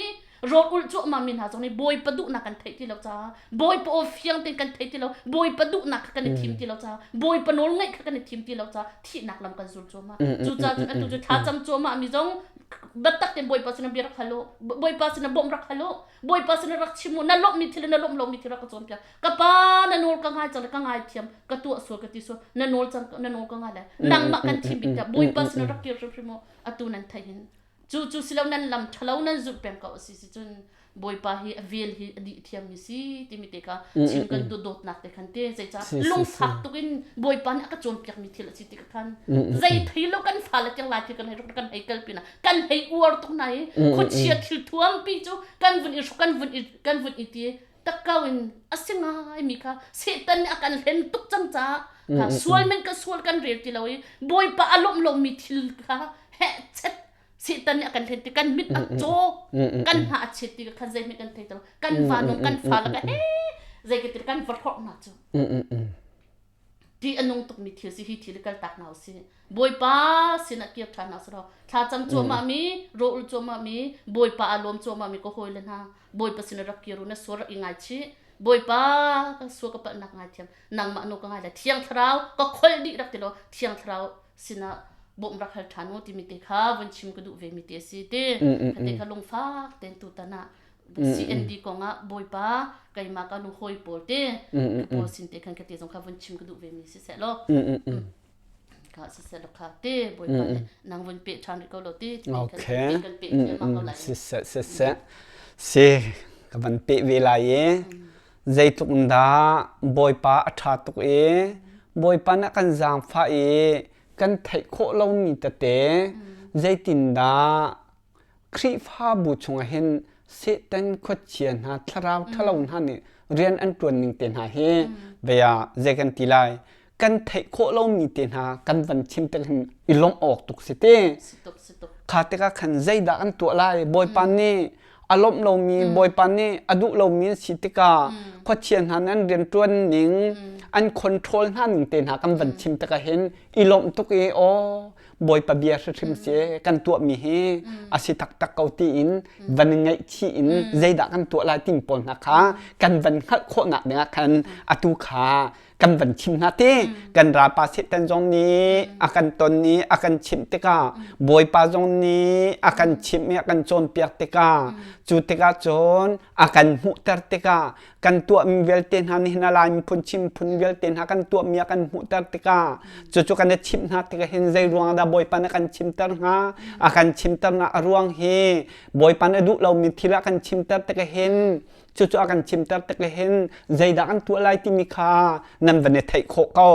rawl ulh cuahmah mi hna zong nih Bawipa duhnak kan theih ti lo caah Bawipa aw fiang tein kan thei ti lo Bawipa duhnak kha kan i thim ti lo caah Bawipa nawl ngaih kha kan i thim ti lo caah thihnak lam kan zul cuahmah cucaah cun atu cu thla cam cuahmah mi zong biatak tein Bawipa sinah bia rak hal u Bawipa sinah bawmh rak hal u Bawipa sinah rak chim u na lawmhmi thil le na lawmh lomi thil rak ka cawnpiak ka pa na nawl ka ngai cang le ka ngai thiam ka tuah sual ka ti sual na nawl cang na nawl ka ngai lai nangmah kan thim bik tiah Bawipa sinah rak kir hrimhrim u atu nan theih hin cu cu silo nan lam ṭhalo nan zulh peng ko a si si cun Bawipa hi a vel hi a dih thiammi si timi te kha chim kan tu dawtnak te khan te zeicah lungfak tuk in Bawipa nih a ka cawnpiakmi thil a si ti ka khan zei thei lo kan fale tiang lai thil kan hei kan hei kalpi na kan hei uar tuk na i khuachia thil thuampi cu kan vun i kan vun i kan vun i ti takkau in a si ngaimi kha Satan nih a kan hlen tuk cang caah kha sual men ka sual kan rel ti lo i Bawipa a lawmh lomi thil kha heh chet Satan nih a kan hlen ti kan mit a caw kan hna a chet ti khan zeihmanh kan thei ti lo kan fa nung kan fa la ka he zei ka ti kan va hlorh hna cu Ṭih a nung tukmi thil si hi thil kal tak hna usih. Bawipa sinah kir ṭhan hna usih. Thlacam cuahmah mi, rawl cuahmah mi, Bawipa aa lawm cuahmah mi ka hawile hna, Bawipa sinah rak kir u, na sual rak i ngaichih. Bawipa ka sual ka palhnak ngaithiam nangmah nawl ka ngai lai Thiang Thlarau ka kholh dih rak ti law Thiang Thlarau sinah bawmh rak hal ṭhan u timi te kha vun chim ka duh ve mi te a si ti kha te kha lungfak tein tutan ah CND kong ah Bawipa keimah ka nu hawi pawl te pawl sin te khan ka te zong kha vun chim ka duh ve mi si seh law ka si seh law kha te Bawipa nih nang vun pe ṭhan rih ko lo ti Okay. kan pe thluahmah ko lai Si seh si seh si ka van pe ve lai i Zeitluk in dah Bawipa a ṭha tuk i Bawipa nih a kan zaangfah i kan theih khawh lomi tete zeitindah Khrihfabu chungah hin Satan khuachia hna thlarau ṭhalo hna nih rian an ṭuan ning te hna hi vei ah zei kan ti lai kan theih khawh lomi te hna kan van chim tik hin i lawmh awk tuk si te. Kha tikah khan zeidah kan tuah lai? Bawipa nih a lawmh lomi Bawipa nih a duh lomi an si tikah khuachia hna nih an rianṭuan ning an control hna ning te hna kan van chim tikah hin i lawmh tuk i aw Bawipa bia hrimhrim si kan tuahmi hi a si taktak ko tiin van i ngaihchih in zeidah kan tuah lai timi pawl hna kha kan van hngalh khawhnak dingah khan atu kha kan van chim hna ti kan ralpa Satan zong nih a kan ton i a kan chimh tikah Bawipa zong nih a kan chimh i a kan cawnpiak tikah cu tikah cun a kan hmuhter tikah kan tuahmi vialte hna nih hin a Lai miphun Chin phun vialte hna kan tuahmi a kan hmuhter tikah cucu kan i chimh hna tikah hin zei ruang dah Bawipa nih a kan chimter hnga a kan chimternak a ruang hi Bawipa nih a duh lomi thil a kan chimter tikah hin Cucu a kan chimter tik hin zeidah kan tuah lai timi kha nan van i theih khawh ko.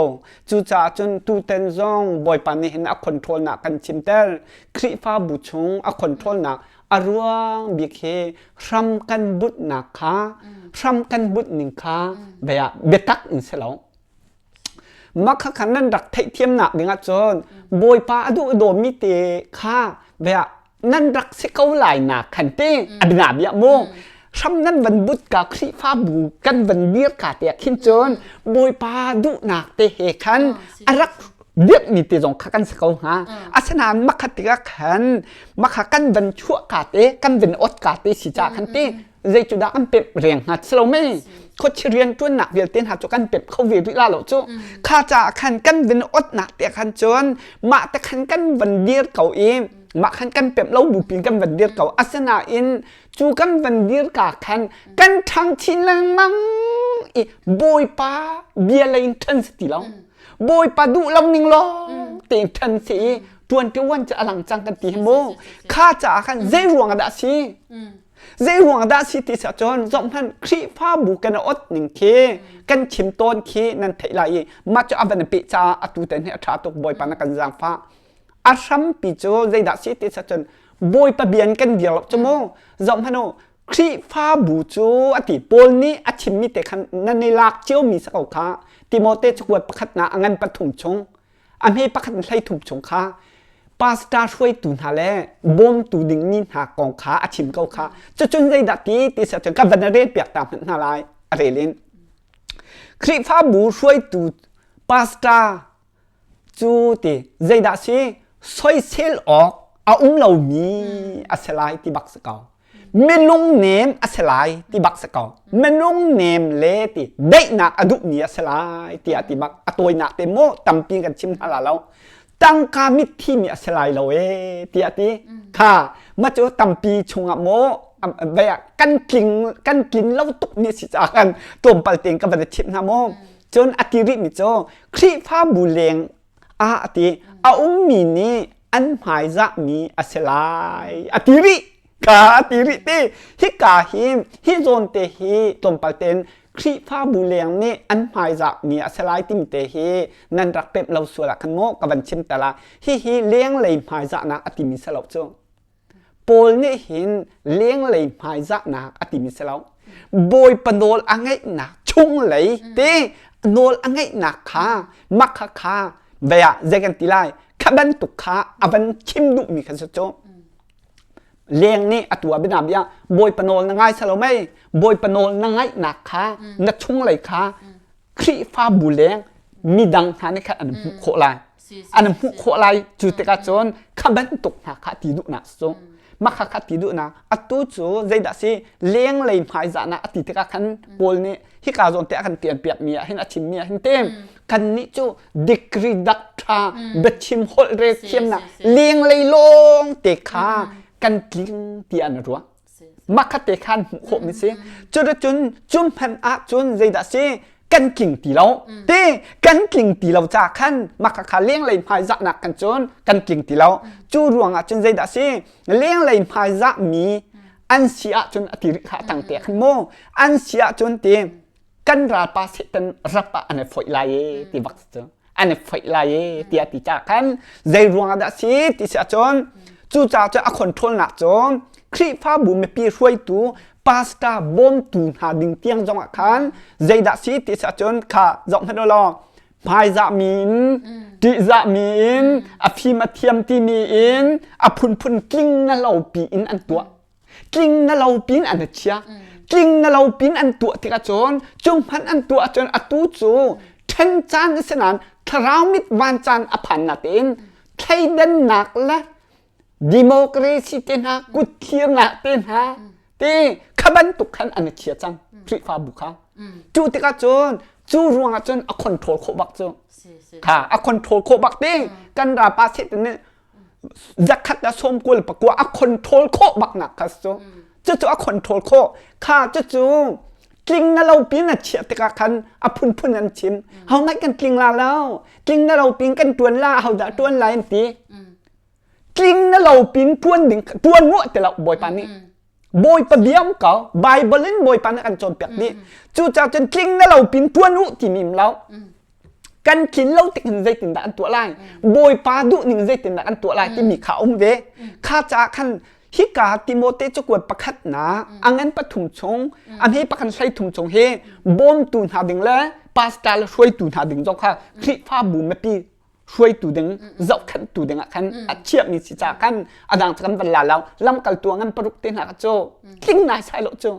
Cucaah cun tuten zong Bawipa nih hin a control nak kan chimter. Khrihfabu chung a control nak a ruang bik hi hram kan bunhnak kha hram kan bunh ning kha bia biatak in si lo. Mah kha nan rak theihthiamnak ding ahcun Bawipa a duh dawmi te kha bia nan rak si ko lai nak khan te a bia bia mu hram nan van but ka Khrihfabu kan van dir ka te khin cun Bawipa duhnak te he khan a rak biakmi te zong kha kan si ko hnga asinain makhat tikah khan makha kan van chuah ka te kan van ot ka te si ca khan te zei cu dah kan pemh reng hnga si lo mei khuachi rian ṭuannak vialte hna cu kan pemh kho ve rih la lo cu kha caah khan kan vin otnak te khan cun mah te khan kan van dir ko i mah khan kan pemh lo bupi kan van dir ko asinain cu kan van dir ka khan kan ṭhang chin lengmang i bawipa bia lei in ṭhan si ti lo bawipa duh lo ning lawng tein ṭhan si i ṭuan ṭuan cu a lang cang kan ti hi mu kha caah khan zei ruang dah si Zei ruang dah si ti cun zohhmanh Khrihfabu kan ot ning khi kan chim tawn khi nan theih lai i mah cu a van peh caah atu ten hi a ṭha tuk Bawipa na kan zaangfah. A hrampi cu zeidah si ti cun Bawipa bian kan dir lo cu mu zohhmanh u Khrihfabu cu a ti Paul nih a chimmi te khan nan i lak ciomi si ko kha Timote cakuat pakhatnak a ngan pathum chung A hme pakhat in 13 chung kha pastor hruaitu hna le bawmtu dingmi hna kong kha a chim ko kha. Cucun zeidah ti ti si ahcun ka van rel piak ta hmanh hna lai a rel in. Khrihfabu hruaitu pastor cu ti zeidah si soisel awk a um lomi a si lai ti bak si ko. Minung nem a si lai ti bak si ko. Minung nem le ti daihnak a duhmi a si lai tiah ti bak a tawinak te maw tampi kan chim hna la lo. Tangka mitthi mi a si lai lo ee tiah ti. Kha ma cu tampi chungah maw kan tling kan tlin lo tuk mi si caah kan tlawmpal tein ka van i chimh hna maw. Cun a ti rih mi cu Khrihfabu leng ah a ti a ummi nih an hmaizahmi a si lai a ti rih ka a ti rih ti hika hi hi zawn te hi tlawmpal tein Khrihfabu leng nih an hmaizahmi a si lai timi te hi nan rak pemh lo sual ah khan maw ka van chim ta la hihi lenglei hmaizahnak a timi si lo cu Paul nih hin lenglei hmaizahnak a timi si lo. Bawipa nawl a ngeihnak chunglei te nawl a ngeihnak kha makha kha vei ah zei kan ti lai kha bantuk kha a van chim duhmi kha si cu. Leng nih a tua bina bia Bawipa nawl na ngai salo mei Bawipa nawl na ngaihnak kha na chunglei kha Khrihfabu leng midang hna nih khan an hmuh khawh lai. An hmuh khawh lai cu tikah cun kha bantuk hna kha ti duhnak cu. Mah kha ti duhnak atu cu zeidah si lenglei hmaizahnak a ti tikah khan Paul nih hika zawn te a kan tian piakmi ah hin a chimmi ah hin te kannih cu degree doctor biachim holh rel thiamnak lenglei lawng te kha kan tling tiah an ruah. Mah kha te khan hmuh khawhmi si. Cuticun cu hmanh ah cun zeidah si kan tling ti lo. Ti kan tling ti lo ca khan mah kha kha lenglei hmaizahnak kan cun kan tling ti lo. Cu ruangah cun zeidah si lenglei hmaizahmi an si ahcun a ti rih kha a tang te khan mu an si ahcun ti kan ralpa Satan rap ah an i foih lai e ti bak cu an i foih lai e tiah ti ca khan zei ruangah dah si ti si ahcun cucaah cu a control nak cu Khrihfabu mipi hruaitu pastor bawmtu hna ding tiang zongah khan zeidah si ti si ahcun kha zoh hmanh u law hmaizahmi in ṭihzahmi in a fim a thiam timi in a phunphun tling na lo pi in an tuah tling na lo pin an chia tling na lo pin an tuah tikah cun cu hmanh an tuah cun atu cu ṭhen caan a si nain thlarau mit van caan a phan na tein thleidannak le democracy te hna kutthirnak te hna te kha bantuk khan an chia cang Khrihfabu kha cu tikah cun cu ruangah cun a control khawh bak cu kha a control khawh bak te kan rapa Satan nih zakhat le sawmkul pakua a control khawh bak nak kha cu cucu a control khawh kha cucu tling na lo pin a chiah tikah khan a phunphun an chim ho ngai kan tling la lo tling na lo pin kan tuan la ho dah tuan lai an ti tling na lo pin tuan ding tuan muah ti lo bawipa nih bawipa biam ko bible in bawipa nih kan cawnpiak dih cucaah cun tling na lo pin tuan u timi lo kan tlin lo tik hin zeitindah an tuah lai bawipa duh ning zeitindah an tuah lai timi kha um ve kha caah khan hika Timote cakuat pakhatnak a ngan pathum chung a hme pakhat hlei thum chung hi bawmtu hna ding le pastor le hruaitu hna ding zong kha Khrihfabu mipi hruaitu ding zohkhenhtu ding ah khan a chiahmi si caah khan a dang cu kan van la lo lamkaltu a ngan paruk te hna kha cu tling nai sai lo cu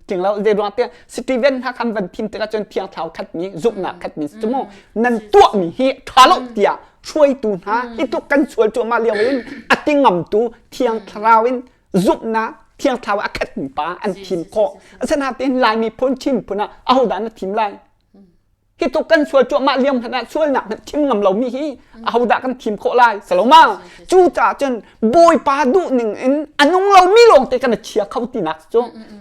tling lo zei ruang tiah Steven hna khan van thim tikah cun thiang thlarau khatmi zumhnak khatmi si mu nan tuahmi hi ṭha lo tiah hruaitu hna hi tluk kan sual cuahmah lio in a ti ngamtu thiang thlarau in zumhnak thiang thlarau a khatmi pa an thim khawh asinain Laimi phun Chin phun ah ahodah na thim lai Hi tluk kan sual cuahmah lio hmanh ah sualnak hmanh thim ngam lomi hi ahodah kan thim khawh lai saloma cucaah cun bawipa duh ning in a nung lomi lawngte kan i chia kho tinak cu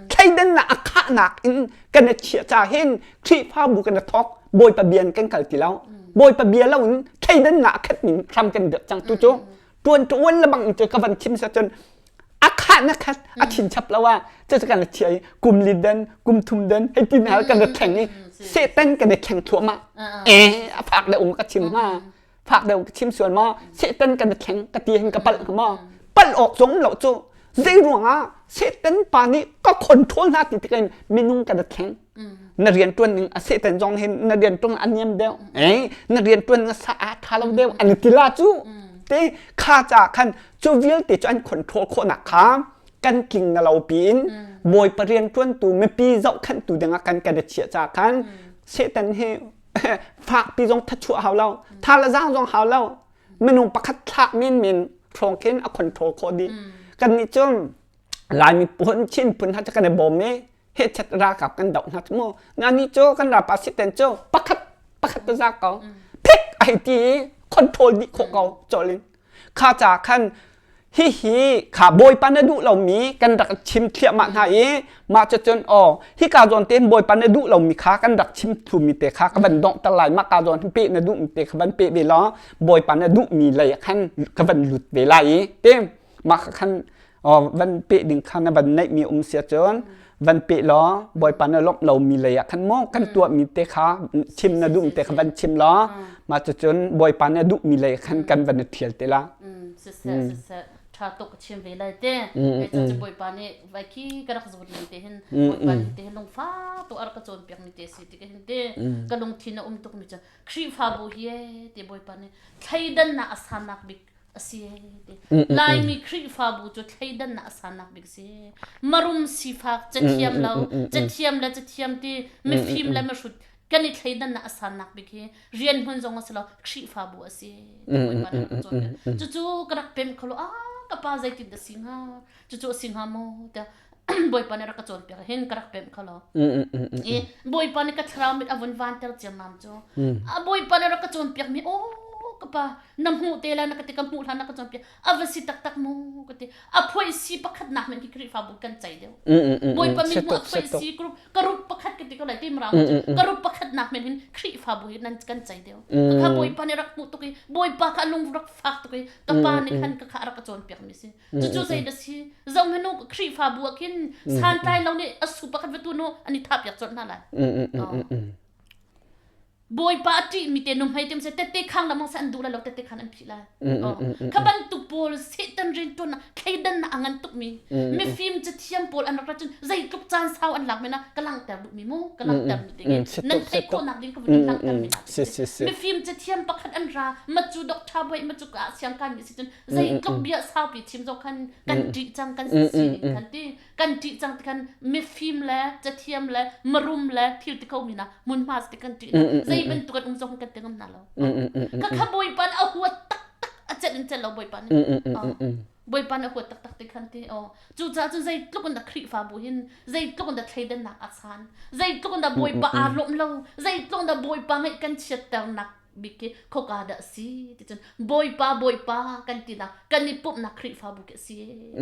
thleidannak a khahnak in kan i chiah ca hin Khrihfabu kan i thawk bawipa bia in kan kal ti lo bawipa bia lo in thleidannak a khat ning hram kan dirh cang tu cu tuan tuan le bang in cu ka van thim sa cun a khah na khat a thin chap lo ah cu kan chia i kum li den kum thum den hei tin hal kan thleng i satan kan i thleng thluahmah e a fak deuh ka chim hnga fak deuh ka chim sual maw satan kan i thleng ka ti hin ka palh hnga maw palh awk zong lo cu zei ruangah satan pa nih ka control hna ti tikin minung kan i thleng na rian tuan ning a satan zong hin na rian tuan a niam deuh eh na rian tuan na sa a tha lo deuh an ti la cu te kha cha khan cu vialte cu an control khawhnak kha kan tling na lo piin bawipa rian tuantu mipi zohkhenhtu dingah kan kan i chiah ca khan satan hi fakpi zong thachuah hau lo tha le zaang zong hau lo minung pakhat thlak men men hrawng khin a control khawh dih kan nih cun Laimi phun Chin phun ha kan i bawm i hechet ralkap kan doh hna cu mu na ni cu kan ralpa siten cu pakhat pakhat ta za ko phik ai ti control dih khawh ko cawlin kha ca khan hihi kha bawipa na duh lomi kan rak chim thliahmah hna i mah cu cun aw hika zawn tein bawipa na duh lomi kha kan rak chim thumi te kha ka van donghter lai mah ka zawn pe na duhmi te kha van pe ve law bawipa na duhmi lei khan ka van lut ve lai i te mah kha khan van peh ding kha na van neihmi um sia cun van peh law bawipa na lawmh lomi lei ah khan maw kan tuahmi te kha chim na duhmi te kha van chim law mah cucun bawipa na duhmi lei khan kan van i ṭhial te la siseh siseh ṭha tuk ka chim ve lai te cu bawipa nih vai khi ka rak zawt ning te hin bawipa nih te hin lungfa tu ar ka cawnpiak mi te si ti ka hin te ka lungthin a um tuk mi cu Khrihfabu hi te bawipa nih thleidannak a sannak bik a si ti Laimi Khrihfabu cu thleidannak a sannak bik si marum sifak cathiam lo cathiam le cathiam ti mifim le mihrut kan i thleidannak a sannak bik hi rian hmun zong a si lo Khrihfabu a si cucu ka rak pem kholo a ka Ka pa zeitin dah si hnga? Cucu a si hnga maw? Tiah Bawipa nih rak ka cawnpiak hin ka rak pemh kho lo. I Bawipa nih ka thlarau mit a vun vanter ciammam cu. A Bawipa nih rak ka cawnpiak mi aw ka pa na hmuh te lai na ka ti ka hmuh hlan na ka cawnpiak a va si taktak mu ka ti a phuai si pakhat nak men khi Khrihfabu kan cei deuh. Bawipa min hmuh a phuai si group ka rup pakhat ka ti ko lai ti mrang ka rup pakhat nak men hin Khrihfabu hi nan kan cei deuh. Ka Bawipa nih rak hmuh tuk i Bawipa kha lung rak fak tuk i ka pa nih khan ka kha rak ka cawnpiak mi si. Cucu zei dah si? Zohhmanh u, Khrihfabu ah khin santlai lo nih a su pakhat va tu nu an i thahpiak colh hna lai. Bawipa a ṭihmi te nuhmei te tette khang lamang se an duh lai lo tette khan an phih lai. Kha bantuk pawl Satan rianṭuannak thleidannak a ngan tukmi mifim cathiam pawl an rak rat cun zeitluk caan sau an lak men ah ka langhter duhmi mu ka langhter mi ding nan theih khawhnak ding ka vun langhter mi mifim cathiam pakhat an ra macu doctor boy macu ka siang kai mi si cun zeitluk bia saupi chim zong khan kan ṭih cang kan sining khan ti kan ṭih cang ti khan mifim le cathiam le marum le thil ti ko mi na hmunhma ti kan ṭih zei bantuk an um zong kan ti ngam na lo ka kha bawipa a huat tak tak a celh in celh lo bawipa nih bawipa nih a huat taktak ti khan ti aw cucaah cun zeitluk in dah Khrihfabu hin zeitluk in dah thleidannak a san zeitluk in dah bawipa aa lawmh lo zeitluk in dah bawipa ngaih kan chiatternak bik khi khoka dah si ti cun bawipa bawipa kan tinak kan i pumhnak Khrihfabu khi a si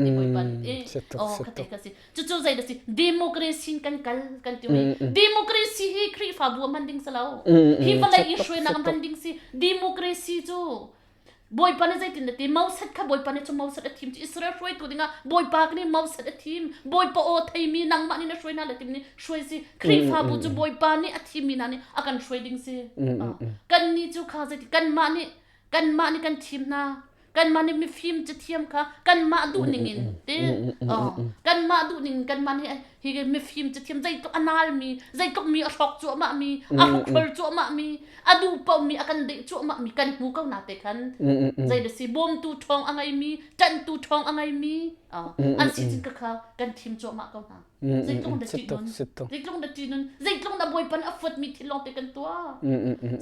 ti bawipa nih ti aw khate kha si cucu zei dah si democracy in kan kal kan ti democracy hi Khrihfabu a hman ding si lo hi vawlei i hruainak a hman ding si democracy cu Bawipa nih zeitin a ti Moses kha Bawipa nih cu Moses a thim cu Israel hruaitu dingah Bawipa nih Moses a thim Bawipa aw theimi nangmah nih na hruai hna le tim nih hruai si Khrihfabu cu Bawipa nih a thimmi hna nih a kan hruai ding si kan nih cu kha zeiti kanmah nih kanmah nih kan thim hna kanmah nih mifim cathiam kha kanmah duh ning in ti kanmah duh ning kanmah nih hi mifim cathiam zeitluk a nalmi zeitluk mi a hrawk cuahmah mi a hrukhol cuahmah mi a duh paohmi a kan deh cuahmah mi kan hmu ko na te khan zei da si bawmtu ṭhawng a ngeimi ṭanhtu ṭhawng a ngeimi an si cin ka kha kan thim cuahmah ko hna zeitlung da ṭih nun zeitlung da ṭih nun zeitlung da bawipa a fuatmi thil lawng te kan tuah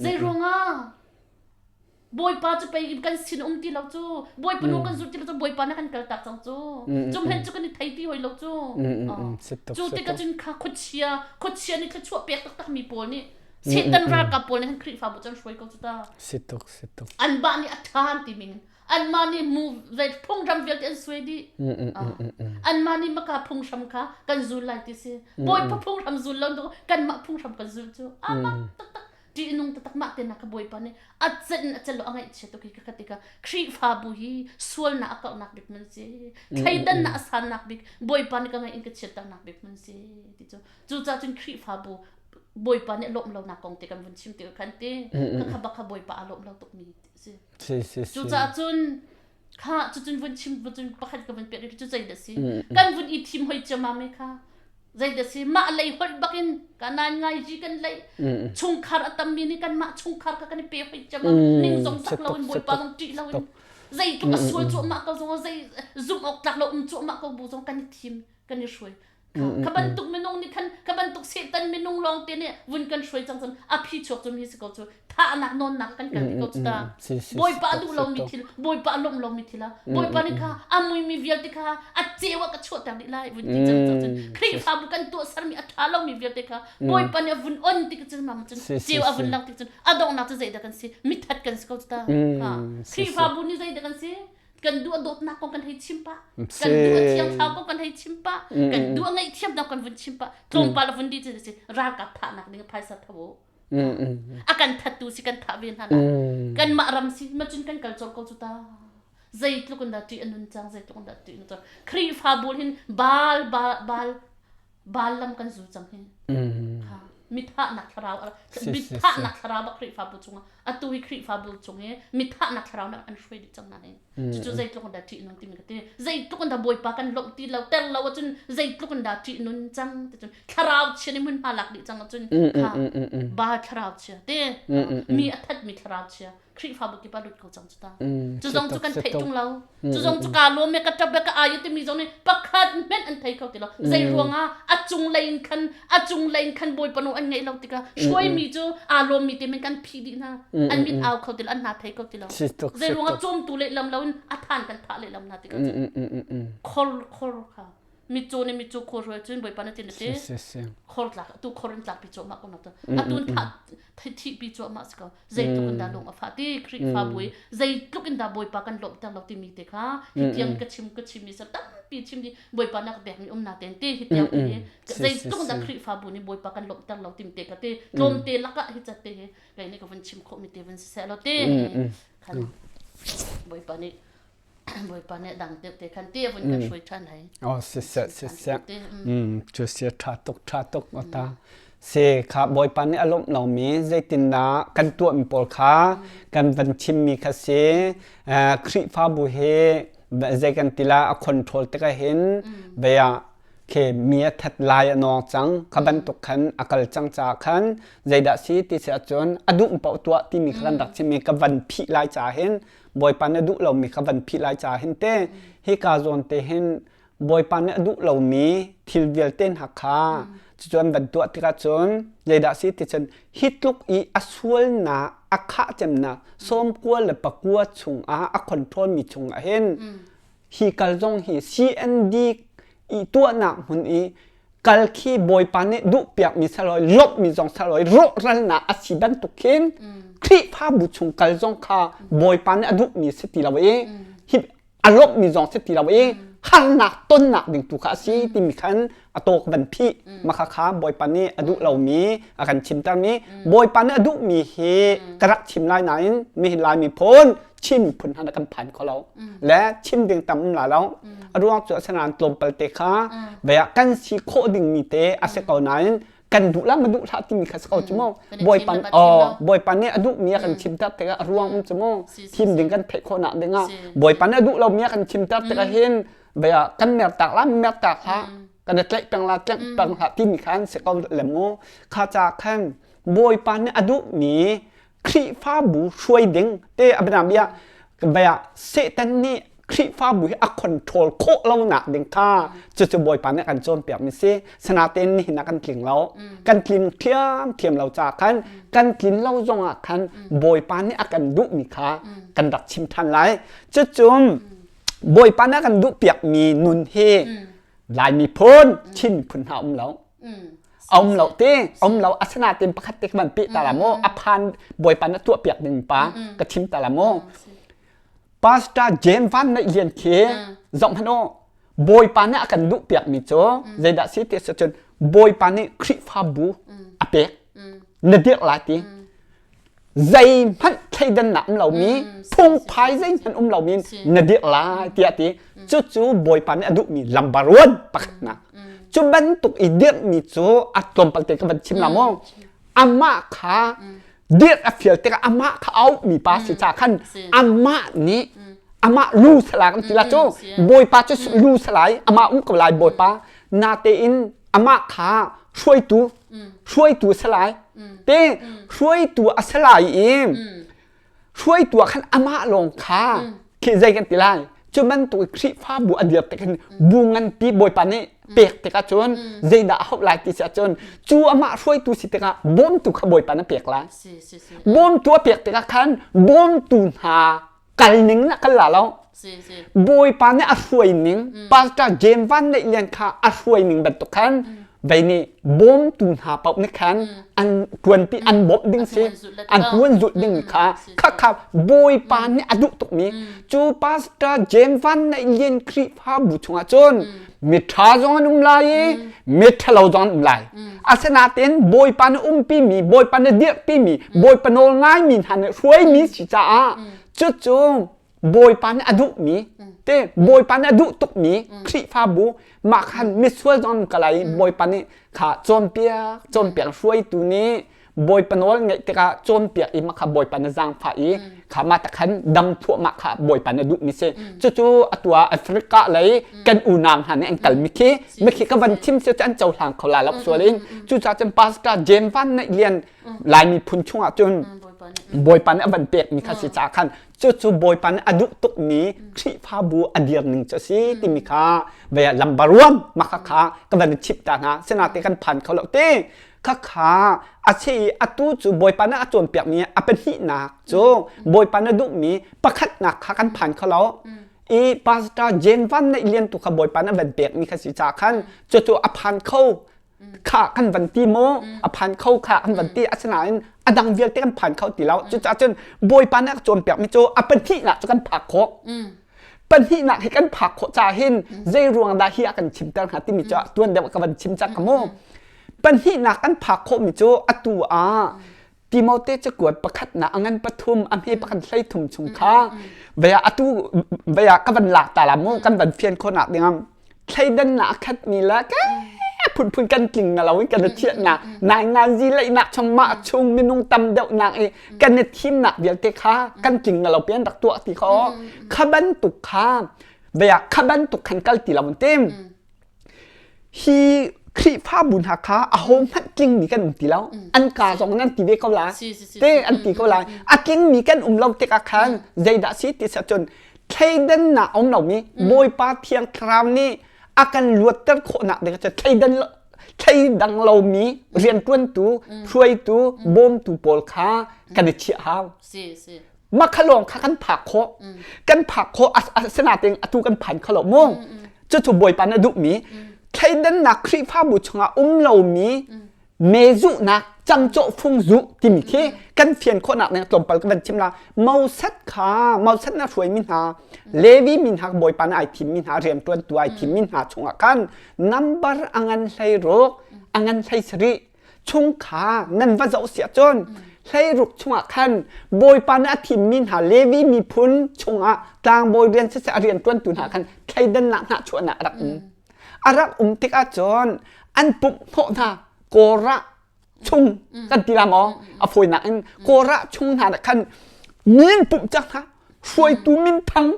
zei ruangah Bawipa cu pei kan sin um ti lo cu Bawipa nu kan zul ti lo cu Bawipa na kan kal tak cang cu cum hen cu kan i thei ti hoi lo cu cu tikah cun kha khuachia khuachia nih thluachuah pek taktak mi pawl nih Satan ralkap pawl nih khan Khrihfabu cu an hruai ko cu ta si tuk si tuk an mah nih a ṭha an ti ming anmah nih mu phunghram vialte an suai dih anmah nih maka phunghram kha kan zul lai ti si Bawipa phunghram zul lo kanmah phunghram kan zul cu amak taktak ṭihnung taktak mah te ka bawipa nih a celh in a celh lo a ngaihchia tuk hi ka ka tikah Khrihfabu hi sualnak a kauhnak bik man si thleidannak a sannak bik bawipa nih ka ngaih in ka chiatternak bik man si ti cu cucaah cun Khrihfabu bawipa nih a lawmh lonak kong te kan vun chim ti khan ti kha kha bak kha bawipa a lawmh lo tuk mi si cucaah cun kha cucun vun chim cun pakhat ka vun pek cu zei dah si kan vun i thim hoi ciamam kha zei dah si mah lei holh bakin ka nan ngai ji kan lei chungkhar a tammi nih kan mah chungkhar kha kan i pe hoi ciamam ning zong sak lo in bawipa zong ṭih lo in zeitluk a sual cuahmah ko zong zei zumh awk tlak lo um cuahmah ko bu zong kan i thim kan i hruai kha bantuk minung nih khan kha bantuk Satan minung lawng te nih vun kan hruai cang cun a phi chuak cu mi si ko cu thahnak nawnnak kan kal ti ko cu ta bawipa a duh lomi thil bawipa a lawmh lomi thil ah bawipa nih kha a muimi vialte kha a ceu ah ka chuahter dih lai vun ti cang cang cun Khrihfabu kan tuah sermi a ṭha lomi vialte kha bawipa nih a vun on ti cun mama cun ceu a vun lang ti cun a donghnak cu zeidah kan si mithat kan si ko cu ta Khrihfabu nih zeidah kan si kan duh a dawtnak kong kan hei chim pah kan duh a thiang thlarau kong kan hei chim pah kan duh a ngaihthiamnak kan vun chim pah tlawmpal a vun di cu si ralkap thahnak ding phaisa tho a kan thattu si kan thah ve hna la kanmah ram si ma cun kan kal cawk ko cu ta zeitluk in dah ṭih a nun cang zeitluk in dah ṭih nun cang Khrihfabu hin bal bal bal bal lam kan zul cang hi mithahnak thlarau mithahnak thlarau bak Khrihfabu chungah atu hi Khrihfabu chung hi mithahnak thlarau nak an hruai dih cang na hi cucu zeitluk in dah ṭih nun timi ka ti zeitluk in dah Bawipa kan lawmh ti lo ter lo ahcun zeitluk in dah ṭih nun cang ti cun thlarau chia nih hmunhma lak dih cang ahcun kha baal thlarau chia te mi a thatmi thlarau chia Khrihfabu kip ah lut ko cang cu ta. Cu zong cu kan theih ṭung lo. Cu zong cu kaa lawm ka ṭap ka ai timi zong nih pakhat hmenh an thei kho ti lo. Zei ruangah a cung lei in khan a cung lei in khan Bawipa nu an. an ngeih lo tikah hruaimi cu aa lawmmi te men kan phih dih hna. An mit au kho ti lo, an hna thei kho ti lo. Zei ruangah cawmtu lehlam loin a than kan thah lehlam hna tikah khor khor kha mitcaw nih mitcaw khor hruai cun bawipa na tin a ti khor tlak tu khor in tlak pi cuahmah ko na atu in thah thih pi cuahmah si ko zeitluk in dah lung a fah ti Khrihfabu i zeitluk in dah bawipa kan lawmhter lo timi te kha hi tiang ka chim ka chim mi sa tampi chim di bawipa na ka pek mi um na ten ti hi tiang hi zeitluk in dah Khrihfabu nih bawipa kan lawmhter lo timi te ka ti tlawmte lakah hi cat te hi kei nih ka vun chim khawh mi te vun si seh lo ti khan bawipa nih Bawipa nih dang deuh te khan ti a vun kan hruai ṭhan hei. Oh siseh siseh. Mm cu si ṭha tuk ṭha tuk ota. Se kha Bawipa nih a lawmh lomi zeitindah kan tuahmi pawl kha kan van chimmi kha si Khrihfabu hi zei kan ti la a control tikah hin bia khi mi a that lai a nawng cang kha bantuk khan a kal cang caah khan zeidah si ti si ahcun a duh paoh tuah timi kha kan rak chimmi ka van phih lai caah hin Bawipa nih a duh lomi kha van phih lai caah hin te hika zawn te hin Bawipa nih a duh lomi thil vialte hna kha cucu an van tuah tikah cun zeidah si ti cun hi tluk i a sualnak a khah cemnak 99 chungah a control mi chungah hin hi kal zong hi CND i tuahnak hmun i kal khi Bawipa nih duhpiakmi saloi lawmhmi zong saloi rawhralnak a si bantuk khin Khrihfabu chung kal zong kha Bawipa nih a duhmi si ti lo i hi a lawmhmi zong si ti lo i harnak tonnak ding tu kha a si timi khan a tawk van phih makha kha Bawipa nih a duh lomi a kan chimtermi Bawipa nih a duhmi hi ka rak chim lai nain nihin Lai miphun Chin miphun hna kan phan kho lo le chim ding tam um la lo a ruang cu asinain tlawmpal te kha vea kan si khawh ding mi te a si ko nain kan duh la ma duh hlah timi kha si ko cu mu bawipa oh bawipa nih a duh mi a kan chimter tikah a ruang um cu mu thim ding kan theih khawh nak ding ah bawipa nih a duh lo mi a kan chimter tikah hin vea kan mer tak la mer tak hlah kan i tlaih peng la tlaih peng hlah timi khan si ko le mu kha ca khan bawipa nih a duh mi Khrihfabu hruai ding te a bianabia bia Satan nih Khrihfabu hi a control khawh lonak ding kha cucu Bawipa nih a kan cawnpiak mi si. Sinain nihin ah kan tling lo. Kan tlin thiamthiam lo caah khan kan tlin lo zongah khan Bawipa nih a kan duhmi kha kan rak chim ṭhan lai. Cucu Bawipa nih a kan duhpiakmi nun hi Lai miphun, Chin miphun hna um lo. A um lo te, um lo asinain pakhat te kan peh ta la mu. A phan Bawipa na tuah piak ding pa ka chim ta la mu. Pastor James Van Neih Lian khi zoh hmanh u. Bawipa nih a kan duh piak mi cu zeidah si ti si cun Bawipa nih Khrihfabu a pek. Na dirh lai ti. Zeihmanh thleidannak um lomi phungphai zeihmanh um lomi na dirh lai tiah ti cucu Bawipa nih a duhmi lambaruan pakhatnak cu bantuk i dirhmi cu a tlawmpal te ka van chim la maw amah kha dirh a fial tikah amah kha auhmi pa si ca khan amah nih amah lu sala kan ti la cu Bawipa cu lu salai amah um ko lai Bawipa natein amah kha hruaitu hruaitu a si lai te hruaitu a si lai i hruaitu ah khan amah lawng kha khi zei kan ti lai cu bantuk i Khrihfabu a dir tik hin bu nganpi Bawipa nih pek tikah cun zeidah a hauh lai ti si ahcun cu amah hruaitu si tikah bawmtu kha Bawipa na pek lai bawmtu a pek tikah khan bawmtu hna kal ning na kal la lo bawipa nih a hruai ning pastor James Van Neih Lian kha a hruai ning bantuk khan vei nih bawmtu hna paoh nih khan an tuanpi an bawmh ding si an huan zulh ding kha kha kha bawipa nih a duh tukmi cu pastor James Van Neih Lian Khrihfabu chungah cun miṭha zong an um lai i miṭhalo zong an um lai asinain bawipa nih umpimi bawipa nih dirhpimi bawipa nawl ngaimi hna nih hruaimi si caah cucu bawipa nih a duhmi te bawipa nih a duh tukmi Khrihfabu mah khan misual zong an um lai i bawipa nih kha cawnpiak cawnpiak hruaitu nih Bawipa nawl ngeih tikah cawnpiak i mah kha Bawipa na zaangfah i kha mah tak khan dam thuahmah kha Bawipa na duhmi si. Cucu atu ah Africa lei kan unau hna nih an kalmi khi mikhi ka van thim si cu an cohlang kho la lo sual in cucaah cun Pastor James Van Neih Lian Lai miphun chungah cun Bawipa nih a van pekmi kha si caah khan cucu Bawipa nih a duh tukmi Khrihfabu a dir ning cu a si timi kha vei lambaruam mah kha kha ka van chimh ta hna. Sinain kan phan kho lo te. Khakha a si i atu cu Bawipa nih a cawnpiakmi a pahnihnak cu Bawipa na duhmi pakhatnak kha kan phan kho lo. I Pastor Jane Van Neih Lian tu kha Bawipa na van pekmi kha si ca khan cucu a phan kho kha kan van ti maw a phan kho kha kan van ti asinain a dang vialte kan phan kho ti lo cucaah cun Bawipa nih a cawnpiakmi cu a pahnihnak cu kan phak khawh pahnihnak hi kan phak khawh caah hin zei ruang dah hi a kan chimter hnga timi cu tuan deuh ka van chim cang ka mu pahnihnak kan phak khawhmi cu atu ah Timote cakuat pakhatnak a ngan pathum a hme pakhat 13 chung kha vaya atu vaya ka van lak ta la mu kan van fian khawhnak dingam thleidannak a khatmi le ke phunphun kan tling na lo in kan i thiahnak nai ngan zi leihnak chung mah chung minung tam deuhnak i kan i thimnak vialte kha kan tling na lo pian rak tuah ti kho kha bantuk kha vaya kha bantuk khan kal ti lo tim hi Khrihfabu hna kha aho hmanh tlingmi kan um ti lo an ka zong nan ti ve ko la te an ti ko lai a tlingmi kan um lo tikah khan zeidah si ti cun thleidannak a um lomi Bawipa Thiang Thlarau nih a kan luatter khawhnak ding cu thleidan thleidang lomi rianṭuantu hruaitu bawmtu pawl kha kan i chiah hau mah kha lawng kha kan phak khawh kan phak khawh asinain atu kan phan kho lo mu cucu Bawipa na duhmi thleidannak Khrihfabu chungah um lomi mezuhnak camcawh fung zuh timi khi kan fian khawhnak ning tlawmpal ka van chim la Moses kha Moses na hruaimi hna Levi mi hna Bawipa na ai thimmi hna rianṭuantu ai thimmi hna chungah khan number a ngan 16 a ngan 17 chung kha nan va zoh siah cun 16 chungah khan Bawipa nih a thimmi hna Levi miphun chungah tlangbawi rian siseh a rianṭuantu hna khan thleidannak hna chuahnak a rak um a rak um tikah cun an pumh hnawh hna Korah chung kan ti la maw a fawinak in Korah chung hna nih khan min pumh cang hna hruaitu min thang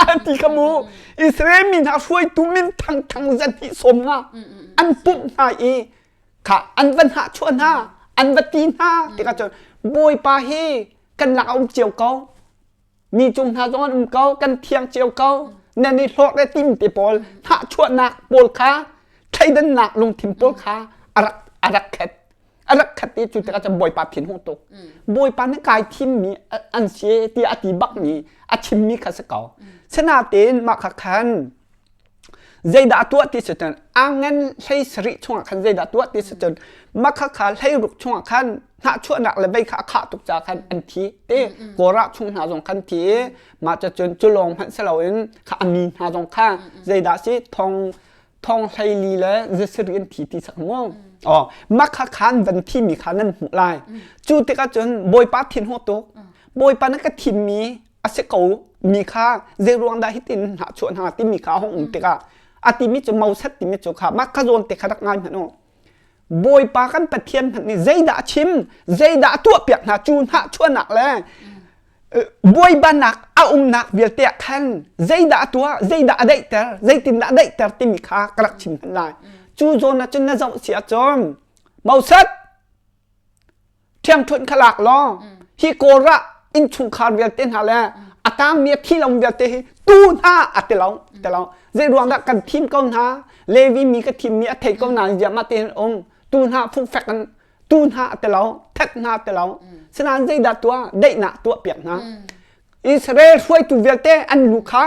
an ti kha mu Israel mi hna hruaitu min thang thang zan hi sawm nga an pumh hna i kha an va hnah chuah hna an va ti hna tikah cun Bawipa hi kan lak a um cio ko mi cung hna zong an um ko kan thiang cio ko nan i hlawt le tim te pawl hnahchuahnak pawl kha thleidannak lungthin pawl kha a rak a rak khat a rak khat i cu tikah cun bawipa thin hung tuk bawipa nih kai thimmi an si ti a ti bakmi a chimmi kha si ko sinain mah kha khan Zeidah a tuah ti si cun angen 17 chungah khan zeidah tuah ti si cun makha kha 16 chungah khan hnahchuahnak le vei kha a khah tuk caah khan an thi te Korah chung hna zong khan thi i mah cun cu lawng hmanh si loin kha a mi hna zong kha zeidah si thong thong 14 le 17 an thi ti sak mu oh makha khan van thi mi kha nan hmuh lai cu tikah cun Bawipa thin hu tuk Bawipa na ka thimmi a si ko mi kha zei ruang dah hitin hnahchuah hna timi kha a hung um tikah a timi cu Moses timi cu kha mah kha zawn te kha rak ngai hmanh u Bawipa kan Pathian hmanh nih zeidah a chim zeidah a tuahpiak hna cu hnahchuahnak le buaibanak a umnak vialte ah khan zeidah a tuah zeidah a daihter zeitindah a daihter timi kha ka rak chim hmanh lai cu zawn ah cun na zoh si ahcun Moses ṭhiangṭhunh kha lak law hi Korah innchungkhar vialte hna le a tangmi a thi lo vialte hi tu hna a ti lo ti lo zei ruang dah kan thim ko hna Levi mi ka thimmi a thei ko hna ziah mah tein um tu hna fungfek in tu hna a ti lo that hna ti lo sinain zeidah tuah daihnak tuah piak hna Israel hruaitu vialte an lu kha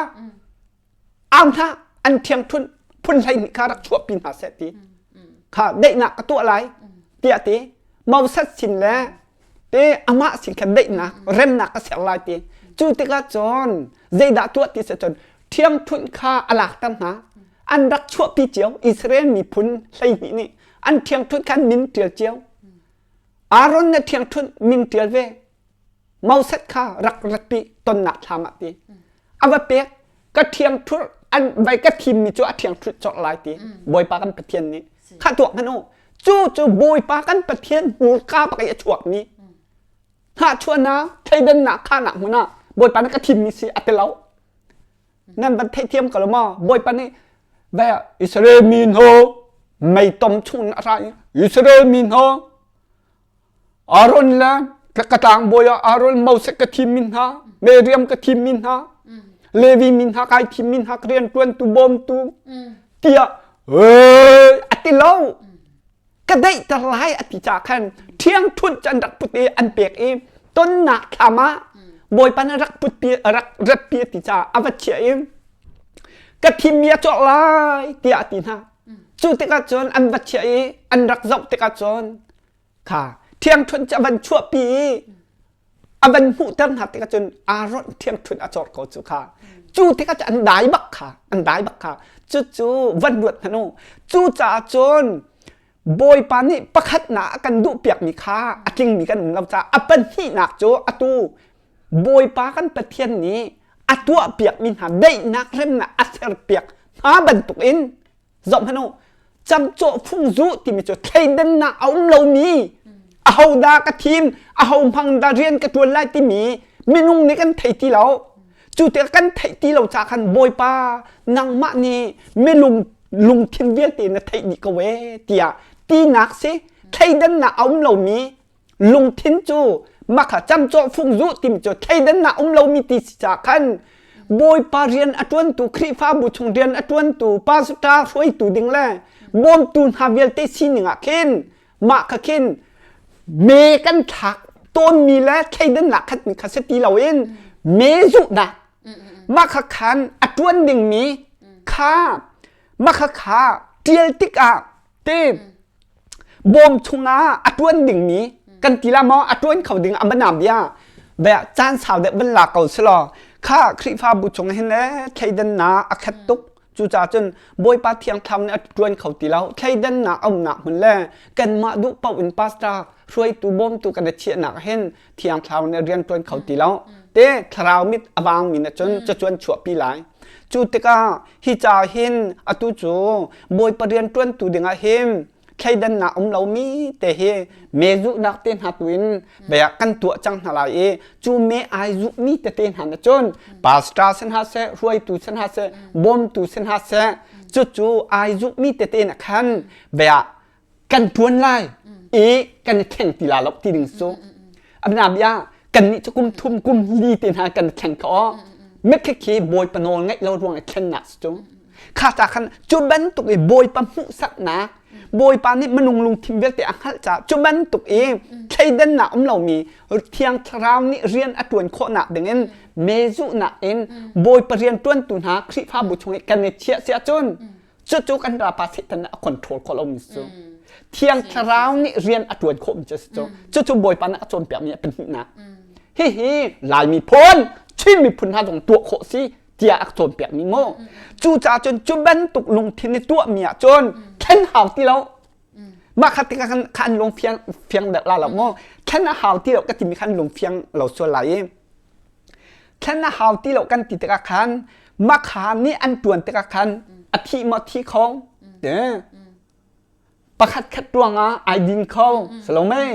Au hna an ṭhiangṭhunh phun 12 kha rak chuahpi hna seh ti kha daihnak ka tuah lai tiah ti Moses sin le te amah sin khan daihnak remnak ka ser lai ti cu tikah cun zeidah tuah ti si cun ṭhiangṭhunh kha a lakter hna an rak chuahpi cio Israel miphun 12 nih an ṭhiangṭhunh kha an min ṭial cio Aaron na ṭhiangṭhunh min ṭial ve Moses kha rak ratpi tonnak thlam ah ti a va pek ka ṭhiangṭhurh an vai ka thimmi cu a ṭhiangṭhurh cawk lai ti Bawipa kan Pathian nih kha tuak hmanh u cu cu Bawipa kan Pathian hmurka bak i a chuakmi hnahchuahnak thleidannak khahnak hmun ah Bawipa nih ka thimmi si a ti lo nan van theihthiam ko lo maw Bawipa nih vai Israel mi hna meitom chung a ra i Israel mi hna Aaron le ka tlangbawi ah Aaron Moses ka thimmi hna, Miriam ka thimmi hna, Levi mi hna kai thimmi hna ka rianṭuantu bawmtu tiah a ti lo. Ka daihter lai a ti caah khan ṭhiangṭhunh cu an rak put i an pek i tonnak thlam ah Bawipa nih rak putpi rak ratpi a ti caah a va chiah i ka thimmi a cawk lai tiah a ti hna. Cu tikah cun an va chiah i an rak zoh tikah cun kha ṭhiangṭhunh cu a van chuahpi i a van hmuhter hna tikah cun Aaron ṭhiangṭhunh a cawr ko cu kha. Cu tikah cun an dai bak kha an dai bak kha. Cucu van ruat hmanh u. Cucaah cun Bawipa nih pakhatnak a kan duhpiakmi kha a tlingmi kan um lo caah a pahnihnak cu atu Bawipa kan Pathian nih a tuahpiakmi hna daihnak remnak a serpiak hna bantukin zohhmanh u camcawh fung zuh timi cu thleidannak a um lomi ahodah ka thim aho hmang dah rian ka ṭuan lai timi minung nih kan thei ti lo cu tikah kan theih ti lo caah khan Bawipa nangmah nih minung lungthin vialte na theih dih ko ee tiah tinak si thleidannak a um lomi lungthin cu makha camcawh fung zuh timi cu thleidannak um lomi ti si caah khan Bawipa rian a ṭuantu Khrihfabu chung rian a ṭuantu pastor hruaitu ding le bawmtu hna vialte sining ah khin mah kha khin me kan thlak tawnmi le thleidannak khat kha si ti loin me zuhnak mah kha khan a ṭuan dingmi kha mah kha kha ṭial tikah te bawm chungah a ṭuan dingmi kan ti la maw a ṭuan kho ding a mana bia bia caan sau deuh van la ko selaw kha Khrihfabu chung hin le thleidannak a khat tuk cucaah cun Bawipa thiang thlarau nih a ṭuan kho ti lo thleidannak a umnak hmun le kanmah duh paoh in pastor hruaitu bawmtu kan i chiahnak hin thiang thlarau nih rian ṭuan kho ti lo te thlarau mit a vangmi na cun cacuan chuahpi lai cu tikah hi ca hin atu cu Bawipa rian ṭuantu dingah hin thleidannak um lomi te hi me zuhnak te hna tu in bia kan tuah cang hna lai i cu me ai zuhmi tete hna na cun pastor sin ha seh hruaitu sin ha seh bawmtu sin ha seh cucu ai zuhmi tete na khan bia kan ṭuan lai i kan i thleng ti la lo ti ding cu abna bia kan nih cu kum thum kum li te hna kan thleng kho mit khi bawipa nawl ngaih lo ruang i thlennak cu kha ta khan cu bantuk i bawipa hmuhsaknak bawipa nih minung lungthin vialte a hngalh caah cu bantuk i thleidannak um lomi thiang thlarau nih rian a ṭuan khawhnak dingin mezuhnak in bawipa rian ṭuantu hna Khrihfabu chung i kan i chiah si ahcun cucu kan rapa Satan nih a control khawh lomi cu thiang thlarau nih rian a ṭuan khawhmi cu cu cucu bawipa nih a cawnpiakmi a pahnihnak hihi Lai miphun Chin miphun hna zong tuah khawh si tiah a cawnpiakmi mu cucaah cun cu bantuk lungthin i tuahmi ah cun thlen hau ti lo mah kha tikah khan kha an lung fiang fiang deuh la lo mu thlen a hau ti lo ka timi khan lung fiang lo sual lai i thlen a hau ti lo kan ti tikah khan mah kha nih an tuan tikah khan a thih maw thi kho te pakhat khat ruangah ai din kho silo mei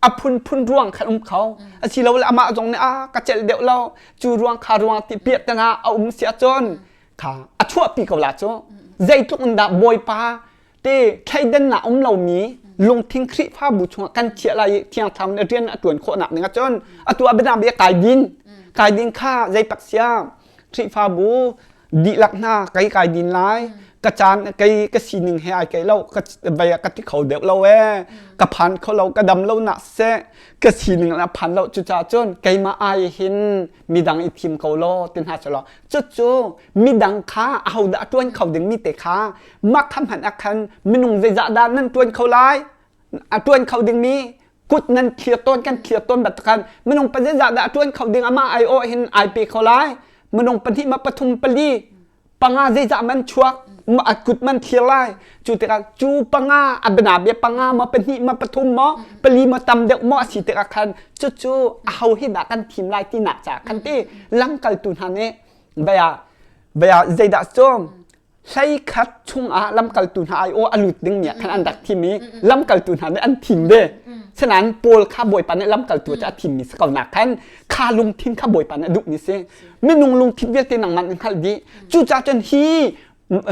a phunphun ruang khan um kho asilole amah zong nih a ka celh deuh lo cu ruang kha ruang ti piat tana a um si ahcun kha a chuahpi ko la cu zeitluk in dah bawipa te thleidannak um lomi lungthin Khrihfabu chungah kan chiah lai i thiang thlarau nih rian a ṭuan khawhnak ding ahcun atu ah biadang bia kai din kai din kha zeipak sia Khrihfabu dihlak hna kai kai din lai ka caan kei ka sining he ai kai lo ka vai ka ti kho deuh lo ee ka phan kho lo ka dam lo nak seh ka sining la phan lo cucaah cun keimah ai hin midang i thim ko law ti hna selaw cucu midang kha ahodah a ṭuan kho ding mi te kha mah kha hmanh ah khan minung zeizah dah nan ṭuan kho lai a ṭuan kho ding mi kut nan thlir tawn kan thlir tawn bat khan minung pa zeizah dah a ṭuan kho ding amah ai awh hin ai pe kho lai minung pahnih ma pathum pali panga zeizah man chuak a kut man thlir lai cu tikah cu panga a bana bia panga ma pahnih ma pathum ma pali ma tam deuh maw a si tikah khan cucu aho hi dah kan thim lai ti nak ca khan ti lamkaltu hna nih bia bia zeidah cu hlei khat chungah lamkaltu hna ai aw a lut ding mi ah khan an rak thim i lamkaltu hna nih an thim ve sinain Paul kha Bawipa nih lamkaltu cu a thim mi si ko nak khan kha lungthin kha Bawipa nih a duh mi si minung lungthin vialte nangmah nih hngalh dih cucaah cun hi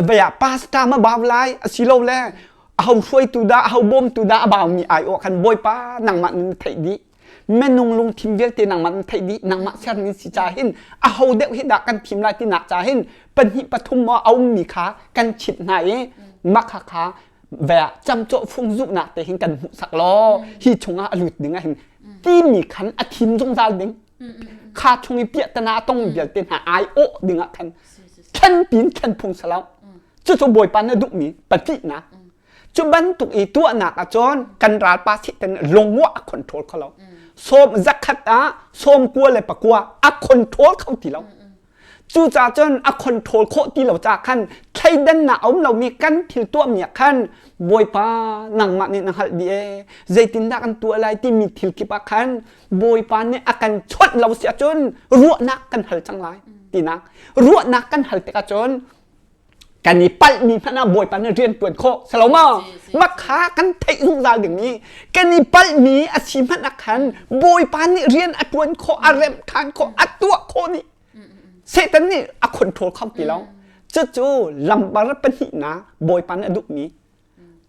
vei ah pastor ma bau lai asilole aho hruaitu dah aho bawmtu dah a baumi ai awh khan Bawipa nangmah nih na theih dih minung lungthin vialte nangmah na theih dih nangmah sermi si ca hin aho deuh hi dah kan thim lai tinak ca hin pahnih pathum maw a ummi kha kan chimh hna i mah kha kha. Ve camcawh fung zuhnak te hin kan hmuhsak law hi chungah a lut ding ah hin timi khan a thim zungzal ding. Kha chung i piahtana a tong vialte hna ai awh ding ah khan thlen pin thlen phung si lo. Cucu Bawipa na duhmi pahnihnak. Cu bantuk i tuahnak ahcun kan ralpa Satan lungwah a control kho lo. Sawm zakhat ah sawm kua le pakua a control kho ti lo. Cucaah cun a control khawh ti lo caah khan thleidannak a um lomi kan thil tuahmi ah khan Bawipa nangmah nih na hngalh dih ee zeitindah kan tuah lai timi thil kip ah khan Bawipa nih a kan chawnh lo si ahcun ruahnak kan hal cang lai tinak ruahnak kan hal tikah cun kan i palhmi hmanh ah Bawipa nih rian ṭuan khawh si lo maw mah kha kan theih zungzal dingmi kan i palhmi a si hmanh ah khan Bawipa nih rian a ṭuan khawh a remh ṭhan khawh a tuah khawh nih Satan nih a control kho ti lo cucu lambar pahnihnak Bawipa nih a duhmi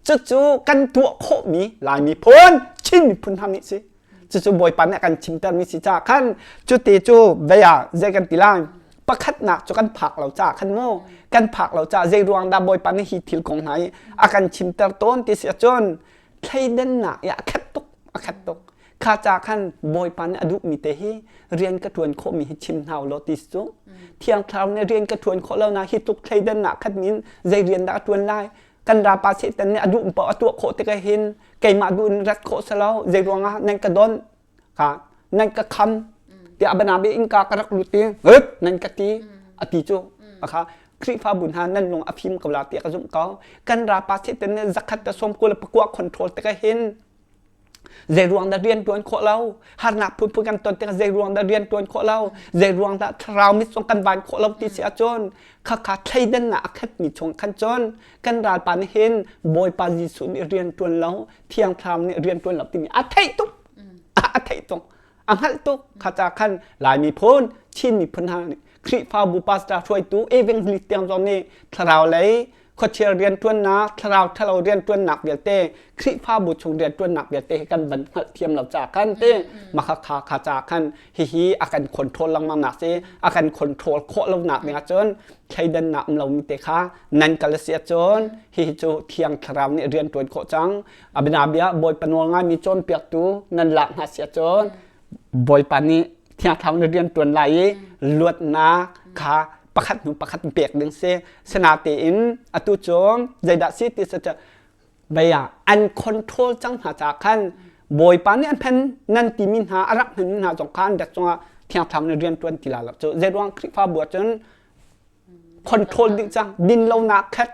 Cucu kan tuah khawhmi Lai miphun, Chin miphun hna nih si. Cucu Bawipa nih a kan chimtermi si caah khan cuti cu vei ah zei kan ti lai pakhatnak cu kan phak lo caah khan mu kan phak lo caah zei ruang dah Bawipa nih hi thil kong hna hi a kan chimter tawn ti si ahcun thleidannak i a khat tuk a khat tuk kha ca khan Bawipa nih a duhmi te hi rian ka ṭuan khawhmi hi chim hna u law ti cu Thiang Thlarau nih rian ka ṭuan khawh lo na hi tluk thleidannak khat min zei rian dah a ṭuan lai kan rapa Satan nih a duh paoh a tuah khawh tikah hin keimah duh in rat khawh si lo zei ruangah nan ka don ka nan ka kham tiah banabi innka ka rak lut i nan ka ti a ti cu akha Khrihfabu hna nan lung a fim ko la tiah ka zumh ko kan rapa Satan nih zakhat te som kul pakua control tikah hin Zei ruang dah rian ṭuan khawh lo? Harnak phunphun kan ton tikah zei ruang dah rian ṭuan khawh lo? Zei ruang dah thlarau mit zong kan van khawh lo ti si ahcun khakha thleidannak a khatmi chung khan cun kan ralpa nih hin Bawipa Jesuh nih rian ṭuan lo, Thiang Thlarau nih rian ṭuan lo timi a theih tuk. A theih tuk. A hngalh tuk. Kha ca khan Lai miphun, Chin miphun hna nih Khrihfabu pastor hruaitu evangelist tiang zong nih thlarau lei khuachia rianṭuannak, thlarau ṭhalo rianṭuannak vialte, Khrihfabu chung rianṭuannak vialte hi kan van hngalhthiam lo caah khan te makha kha kha caah khan hihi a kan control lengmang nak si a kan control khawh lo nak ding ahcun thleidannak um lomi te kha nan kal a si ahcun hihi cu thiang thlarau nih rian ṭuan khawh cang abinabia bawipa nawl ngaimi cawnpiaktu nan lak hna si ahcun Bawipa nih Thiang Thlarau na rian ṭuan lai i luatnak kha pakhat hnu pakhat pek ding si. Sinatein atu cu zeidah si ti cu vei ah an control cang hna caah khan Bawipa nih an phen nan timi hna a rak hmanmi hna zong kha an rat cungah Thiang Thlarau nih rian ṭuan ti la lo cu. Zeiruang Khrihfabu ah cun control dih cang din lonak khat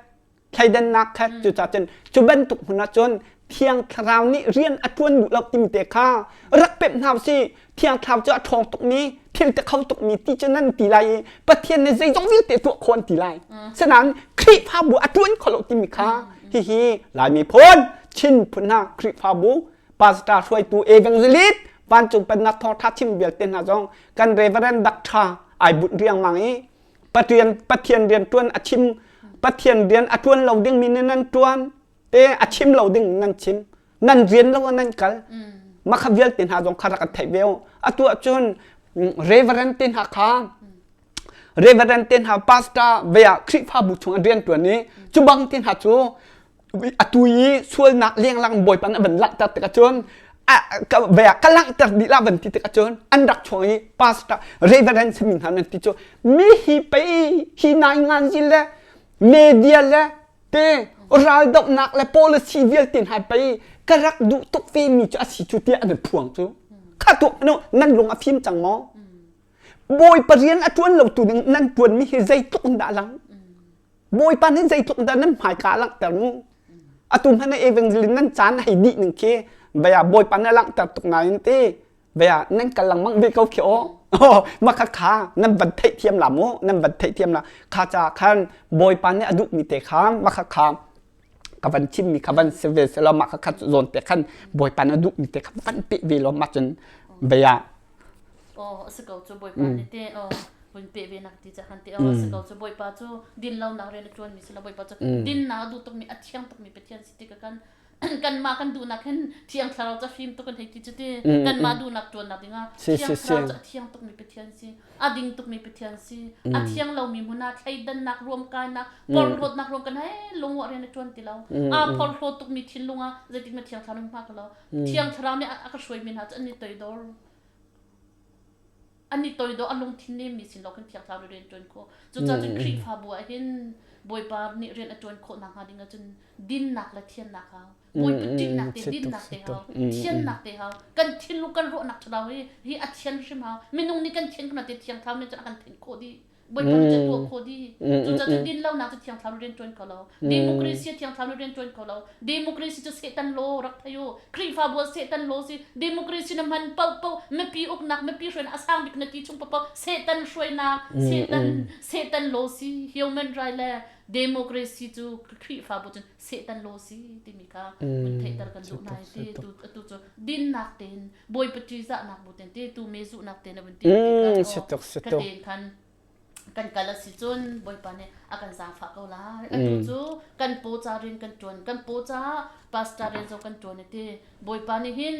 thleidannak kha cucaah cun cu bantuk hmun ah cun Thiang Thlarau nih rian a ṭuan duh lo timi te kha rak pemh hna usih. Thiang Thlarau cu a ṭhawng tukmi, thil te kho tukmi ti cu nan ti lai i Pathian nih zeizong vialte tuah khawh an ti lai. Sinain Khrihfabu a ṭuan kho lo timi kha hihi Lai miphun, Chin phun hna Khrihfabu pastor hruaitu evangelist vancung pennak thawngṭha chim vialte hna zong kan Reverend Doctor ai bunh riangmang i Pathian Pathian rian ṭuan a chim Pathian rian a ṭuan lo dingmi nih nan ṭuan te a chim lo ding nan chim nan rian lo ah nan kal mah kha vialte hna zong kha rak kan theih ve u atu ahcun reverend te hna kha reverend te hna pastor ve ah Khrihfabu chung an rian ṭuan i cu bang te hna cu atu i sualnak lenglang bawipa nih a van langhter tikah cun ka langhter dih la van ti tikah cun an rak chuang i pastor reverend simi hna nan ti cu mi hi pei hi nai ngan zi le media le te raldohnak le policy vialte hna pei ka rak duh tuk ve mi cu a si cu tiah an phuang cu kha tu no nan lung a fim cang maw bawipa rian a ṭuan lo tu ding nan ṭuan mi hi zeitluk in dah lang Bawipa nih zeitluk dah nan hmaika a langhter mu. Atu hmanh ah evangelist nan caan hei dih ning khi baya Bawipa nih a langhter tuk nain ti baya nan kal lengmang ve ko khi aw. Mah kha kha nan van theihthiam la mu nan van theihthiam la kha ca khan Bawipa nih a duhmi te kha mah kha kha ka van chimmi kha van si ve selaw mah kha kha zawn te khan Bawipa nih a duhmi te kha van peh ve law mah cun baya Aw a si ko cu Bawipa nih te aw vun pe ve nak ti ca khan te aw a si ko cu Bawipa cu din lonak rian a ṭuanmi si lo Bawipa cu dinnak a duh tukmi a thiang tukmi Pathian si ti ka kan. Kanmah kan duhnak hin Thiang Thlarau cu a fim tuk kan hei ti cu ti. Kanmah duhnak ṭuannak dingah Thiang Thlarau cu a thiang tukmi Pathian si. A ding tukmi Pathian si. A thiang lomi hmun ah thleidannak, ruamkainak, porhlawtnak ruam kan hei lungwah rian a ṭuan ti lo. Aa porhlaw tukmi thinlung ah zeitik na Thiang Thlarau hma ka lo. Thiang Thlarau nih a ka hruaimi hna cu an i toidor. An i toidor a lungthin nemmi sin lo khin Thiang Thlarau nih rian ṭuan khawh. Cucaah cun Khrihfabu ah hin Bawipa nih rian a ṭuan khawh nakhnga ding ahcun dinnak le thiannak hau. Bawipa ṭihnak te, dinnak te hau, thiannak te hau. Kan thinlung kan ruahnak ṭhalo hi hi a thian hrim hau. Minung nih kan thian khona te Thiang Thlarau nih cun a kan thenh khawh dih. Bawipa nih cun tuah khawh dih. Cucaah cun din lonak cu Thiang Thlarau nih rian ṭuan kho lo. Democracy Thiang Thlarau nih rian ṭuan kho lo. Democracy cu Satan law rak thei u. Khrihfabu ah Satan law si. Democracy na hman paohpaoh mipi uknak, mipi hruainak a sang bik na ti chung paohpaoh Satan hruainak, Satan Satan law si. Human right le democracy cu Khrihfabu cun Satan law si timi kha hun theihter kan duh hna i ti atu cu dinnak tein Bawipa ṭihzahnak bu tein ti tu me zuhnak tein a vun ti ka tein khan kan kal a si cun Bawipa nih a kan zaangfah ko lai. Atu cu kan paw ca rian kan ṭuan. Kan paw ca pastor rian zong kan ṭuan i ti Bawipa nih hin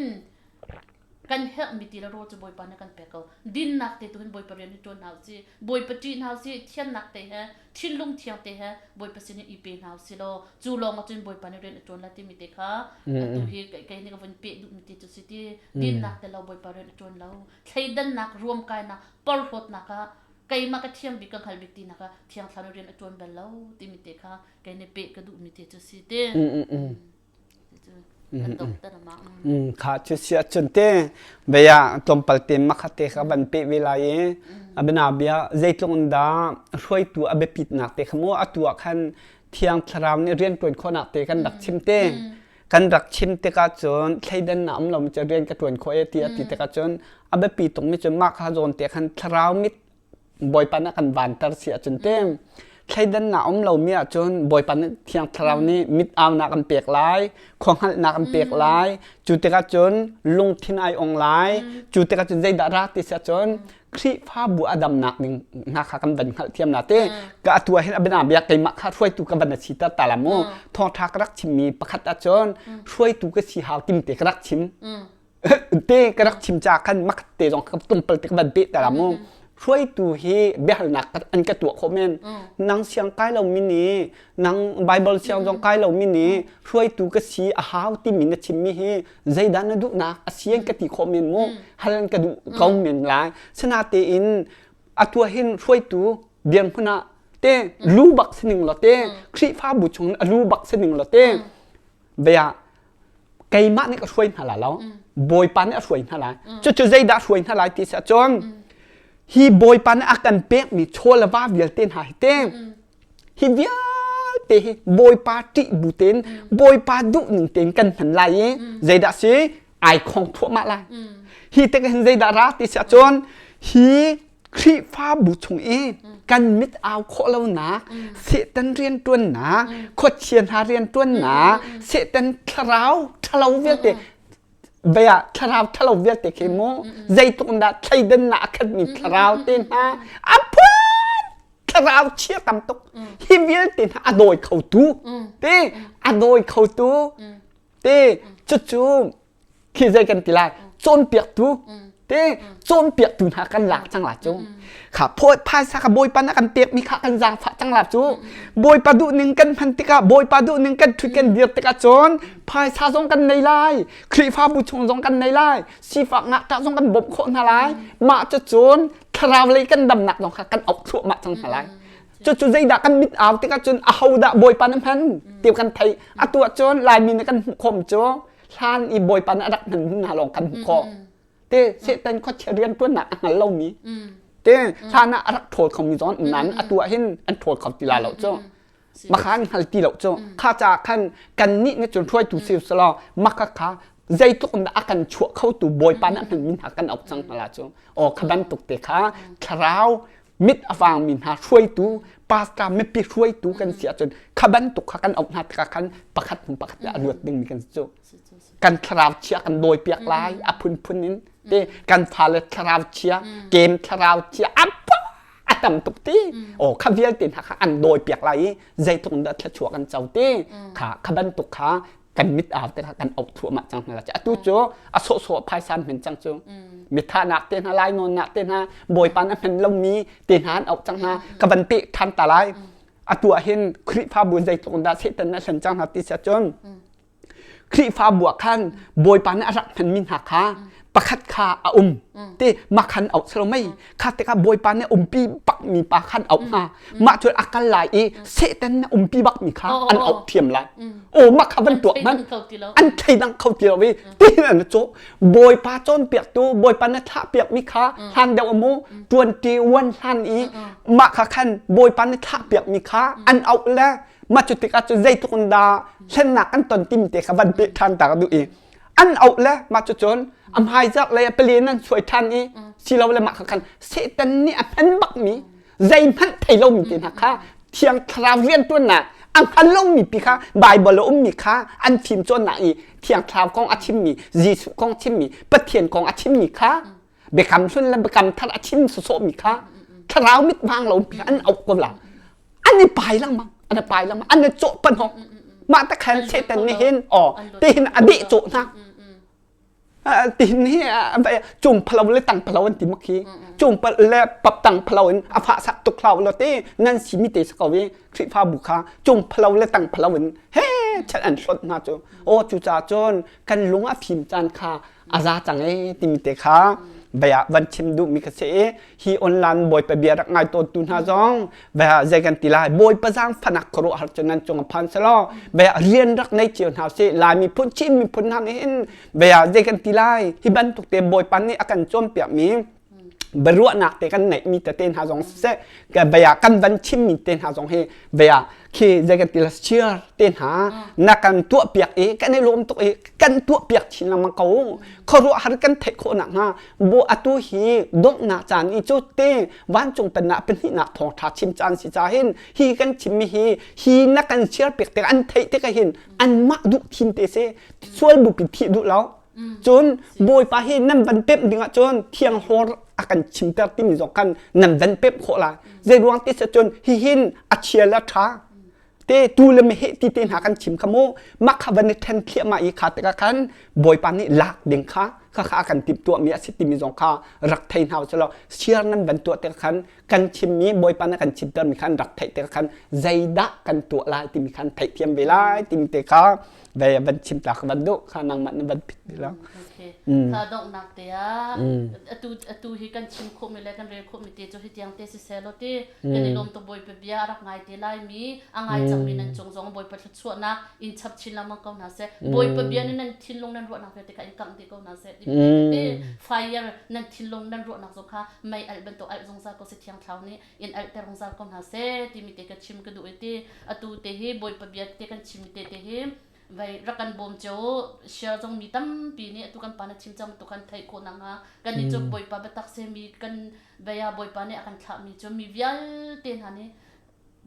kan herhmi ti le rawl cu Bawipa nih kan pek ko. Dinnak te tu hin Bawipa rian hi ṭuan hna usih. Bawipa ṭih hna usih. Thiannak te he, thinlung thiang te he Bawipa sin i pe hna usih law cu lawng ah cun Bawipa nih rian a ṭuan lai timi te kha atu hi kei nih ka vun peh duhmi ti cu si ti dinnak te lo Bawipa rian a ṭuan lo. Thleidannak, ruamkainak, porhlawtnak ah keimah ka thiam bik ka hngal bik tinak ah Thiang Thlarau rian a ṭuan bal lo timi te kha kei nih peh ka duhmi te cu si ti. Kha cu si ahcun te bia tlawmpal te makhat te kha van peh ve lai i a bana bia zeitluk in dah hruaitu a biapitnak te kha mu atu ah khan Thiang Thlarau nih rian ṭuan khawhnak te kan rak chim te kan rak chim tikah cun thleidannak um lo mi cu rian ka ṭuan khawh e ti a ti tikah cun a biapi tukmi cu mah kha zawn te khan thlarau mit Bawipa nih a kan vanter si ahcun te thleidannak um lomi ahcun Bawipa nih Thiang Thlarau nih mit aunak an pek lai khua hngalhnak an pek lai cu tikah cun lungthin ai ong lai cu tikah cun zeidah ra ti si ahcun Khrihfabu a damnak ding hna kha kan van hngalhthiam na te ka atu ah hin a bia bia keimah kha hruaitu ka van si ta ta la mu thawngtha ka rak chimmi pakhat ahcun hruaitu ka si hau tim te ka rak chim te ka rak chim ca khan makhat te zong ka tumpal te ka van pe ta la mu hruaitu hi biahalnak an ka tuah khawh men nang siang kai lo mi nih nang bible siang zong kai lo mi nih hruaitu ka si a hau timi na chimmi hi zeidah na duhnak a si an ka ti khawh men mu hal an ka duh ko men lai sinatein atu hin hruaitu dirhmun ah te lu bak sining lo te Khrihfabu chung a lu bak sining lo te bia keimah nih ka hruai hna lai lo bawipa nih a hruai hna lai cucu zeidah hruai hna lai ti si ahcun hi bawipa nih a kan pekmi chaw le va vialte hna hi te hi vialte hi bawipa ṭih bu tein bawipa duh ning tein kan hman lai i zeidah si ai khong thluahmah lai hi tik hin zeidah ra ti si ahcun hi Khrihfabu chung i kan mit au khawh lonak Satan rianṭuannak khuachia hna rianṭuannak Satan thlarau ṭhalo vialte vei ah thlarau ṭhalo vialte khi mu zeitluk in dah thleidannak a khatmi thlarau te hna a phun thlarau chia tam tuk hi vialte hna a dawi khotu te a dawi khotu te cucu khi zei kan ti lai cawnpiaktu te cawnpiaktu hna kan lak cang la cu kha phaisa kha bawipa na kan pekmi kha kan zaangfah cang la cu bawipa duh ning kan hman tikah bawipa duh ning kan ṭhut kan dir tikah cun phaisa zong kan nei lai Khrihfabu chung zong kan nei lai sifak ngakṭah zong kan bawmh khawh hna lai mah cu cun thlarau lei kan damnak zong kha kan auh thluahmah cang hna lai cucu zeidah kan mit au tikah cun ahodah bawipa na hman ti kan theih atu ah cun laimi nih kan hmuh khawm cu hlan i bawipa nih a rak hman hna lawng kan hmuh khawh te Satan khuachia rianṭuannak a hngal lomi te hlan ah a rak ṭhawl khomi zong an nan atu ah hin an ṭhawl kho ti la lo cu makha an hngal ti lo cu kha caah khan kannih nih cun hruaitu si selaw maka kha zeitluk in dah a kan chuah khotu bawipa nih a hmanmi hna kan auh cang hna la cu aw kha bantuk te kha thlarau mit a vangmi hna hruaitu pastor mipi hruaitu kan si ahcun kha bantuk kha kan auh hna tikah khan pakhat hnu pakhat a luat dingmi kan si cu kan thlarau chia kan dawi piak lai a phunphun in te kan fale thlarau chia kem thlarau chia a a tam tuk ti aw kha vialte hna kha an dawi piak lai i zeitluk in dah thluachuah kan co ti kha kha bantuk kha. Kan mit au te kha kan auh thluahmah cang hna la. Atu cu a sawhsawh phaisa an hman cang cu. Mithahnak te hna, lainawnnak te hna, Bawipa na hman lomi te hna an auh cang hna. Ka van peh ṭhan ta lai. Atu ah hin Khrihfabu zeitluk in dah Satan a hlen cang hna ti si ahcun Khrihfabu ah khan Bawipa nih a rak hmanmi hna kha pakhat kha a um ti mah khan auh selo mei kha tikah Bawipa nih umpi bakmi pa khan auh hna mah cu a kal lai i Satan nih umpi bakmi kha an auh thiam lai o mah kha van tuah hmanh an thleidang kho ti lo i ti an cawh Bawipa cawnpiaktu Bawipa na thlah piakmi kha hlan deuh amu 21 hlan i mah kha khan Bawipa na thlah piakmi kha an auh le mah cu tikah cu zeitluk in dah hlennak kan ton tim te kha van peh ṭhan ta ka duh i an auh le mah cu cun a hmaizarh lei a palen an suai ṭhan i silo le mah kha khan Satan nih a hman bakmi zeihmanh thei lomi te hna kha thiang thlarau rianṭuannak a hngal lomi pi kha Baibal a ummi kha an fim cawnnak i thiang thlarau kong a chimmi Jesuh kong chimmi Pathian kong a chimmi kha biakam hlun le biakam thar a chim sawsawhmi kha thlarau mit vang lo pi an auh ko la an i pai lengmang an i pai lengmang an i cawh panhawk mah ta khan Satan nih hin aw tihin a deh cawh hna tihin hi cung phalo le tang phalo an ti mak hi cung pal le pap tang phalo in a fah sak tuk hlau lo te nan si mi te sa ko i Khrihfabu kha cung phalo le tang phalo in he chan an hlot hna cu aw cu ca cun kan lung a fim caan kha a za cang e timi te kha bia van chim duhmi ka si i hi online bawipa bia rak ngai tawntu hna zong bia zei kan ti lai bawipa zaangfanak khuaruahhar cu nan cung a phan selaw bia rian rak nei cio hna sih lai miphun Chin miphun hna nih hin bia zei kan ti lai hi bantuk te bawipa nih a kan cawnpiakmi biaruahnak te kan neihmi tete hna zong siseh bia kan van chimmi te hna zong hi bia khi zei kan ti la share te hna na kan tuah piak i kan i lawm tuk i kan tuah piak chin lengmang ko khuaruahhar kan theih khawh nak hnga bu atu hi donghnak caan i cu te vancung pennak pahnihnak thawngtha chim caan si ca hin hi kan chimmi hi hi na kan share piak tik an theih tik hin anmah duh thin te si sual bupi thih duh lo Cun Bawipa hi nan van pemh dingah cun thiang hlawr a kan chimter timi zong khan nan van pemh khawh lai. Zei ruang ti cun hihin a chia le ṭha te tu le meheh ti te hna kan chim kha mu mah kha van i ṭhen thliahmah i kha tikah khan Bawipa nih lak ding kha kha kha a kan timhtuahmi a si timi zong kha rak thei hna usih share nan van tuah tikah khan kan chimmi Bawipa nih kan chimtermi khan rak theih tikah khan zeidah kan tuah lai timi khan theihthiam ve lai timi te kha ve van chim ta ka van duh kha nangmah na van phit ti lo. Okay. Kha donghnak te ah atu atu hi kan chim khawh mi le kan rel khawh mi te cu hi tiang te si seh law ti kan i lawm tuk Bawipa bia a rak ngai te lai mi a ngai cang mi nan cung zong Bawipa thluachuahnak in chap chin lengmang ko hna seh. Bawipa bia nih nan thinlung nan ruahnak vialte kha in kangh dih ko hna seh. Ti fire nan thinlung nan ruahnak zong kha mei alh bantuk alh zungzal ko seh thiang thlarau nih in alhter zungzal ko hna seh timi te ka chim ka duh i ti atu te hi Bawipa bia te kan chim te te hi vai rak kan bawm cio share zong mi tampi nih atu kan pa na chim cang tu kan theih khawh nak hnga kan nih cu Bawipa biatak se mi kan vaya Bawipa nih a kan thlah mi cu mi vialte hna nih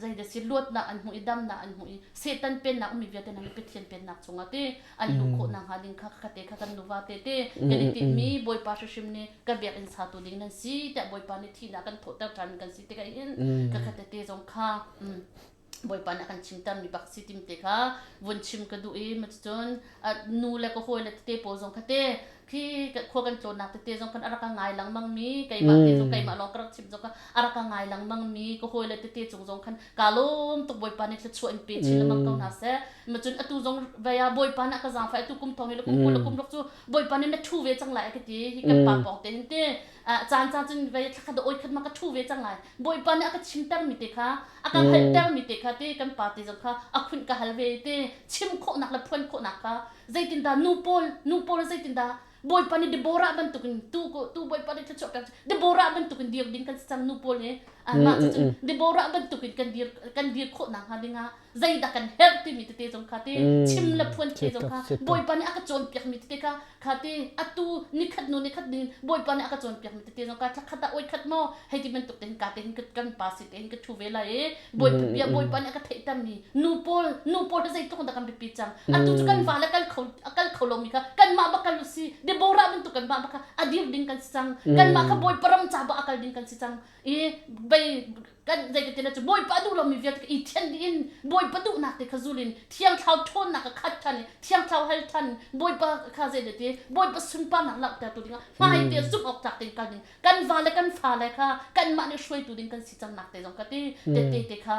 zeidah si luatnak an hmuh i damnak an hmuh i Satan pennak ummi vialte hna nih Pathian pennak chungah ti an luh khawh nakhnga ding kha kha te kha kan nuva te te kan i tinhmi Bawipa hrimhrim nih ka biakinn satu ding nan si tiah Bawipa nih thihnak kan thawhter ṭhan kan si tikah hin ka kha tete zong kha Bawipa nih a kan chimtermi bak si tim te kha vun chim ka duh i cun nu le ka hawi le tete pawl zong kha te khi khua kan tlawnnak tete zong khan a rak ka ngai lengmang mi keimah te zong keimah lawng ka rak chim zong kha a rak ka ngai lengmang mi ka hawi le tete cung zong khan ka lawm tuk Bawipa nih thluachuah in pe chin lengmang ko hna seh ma cun atu zong vei ah Bawipa nih a ka zaangfah atu kum thong hi le kum 20 le kum ruk cu Bawipa nih na ṭhu ve cang lai a ka ti hi kan pa pawng te hin ti caan caan cun vei thlakhat oi khat ma ka ṭhu ve cang lai Bawipa nih a ka chimter mi te kha a ka hngalhter mi te kha ti kan pa te zong kha a khunh ka hal ve ti chim khawhnak le phuan khawhnak kha zeitindah nu pawl nu pawl zeitindah Bawipa nih Deborah bantukin tu tu Bawipa nih thluachuah pek Deborah bantukin dir ding kan si cang nu pawl hi mah cucun Deborah bantukin kan dir kan dir khawh nakhnga dingah zeidah kan herh timi tete zong kha ti chim le phuan te zong kha Bawipa nih a ka cawnpiak mi tete kha kha ti atu nikhat nu nikhat ding Bawipa nih a ka cawnpiak mi tete zong kha thlakhat ah oi khat maw hei ti bantuk te hin ka te hin kan pa si te hin ka thu ve lai i Bawipa bia Bawipa nih a ka theihter mi nu pawl nu pawl hi zeitluk dah kan biapi cang atu cu kan va le kal kho kal kho lomi kha kanmah bak kal usi Deborah bantuk kanmah bak kha a dir ding kan si cang kanmah kha Bawipa ram ca bak a kal ding kan si cang i bei. Vei kan zei ka ti na cu Bawipa duh lomi vialte i thian dih in Bawipa duhnak te kha zul in Thiang Thlarau ṭhawnnak a khat ṭhan i Thiang Thlarau hal ṭhan Bawipa kha zei ti Bawipa sunparnak langhtertu dingah hmai te zumh awk tlak tein kal ding kan va le kan fa le kha kanmah nih hruaitu ding kan si cang nak te zong ka ti tete te kha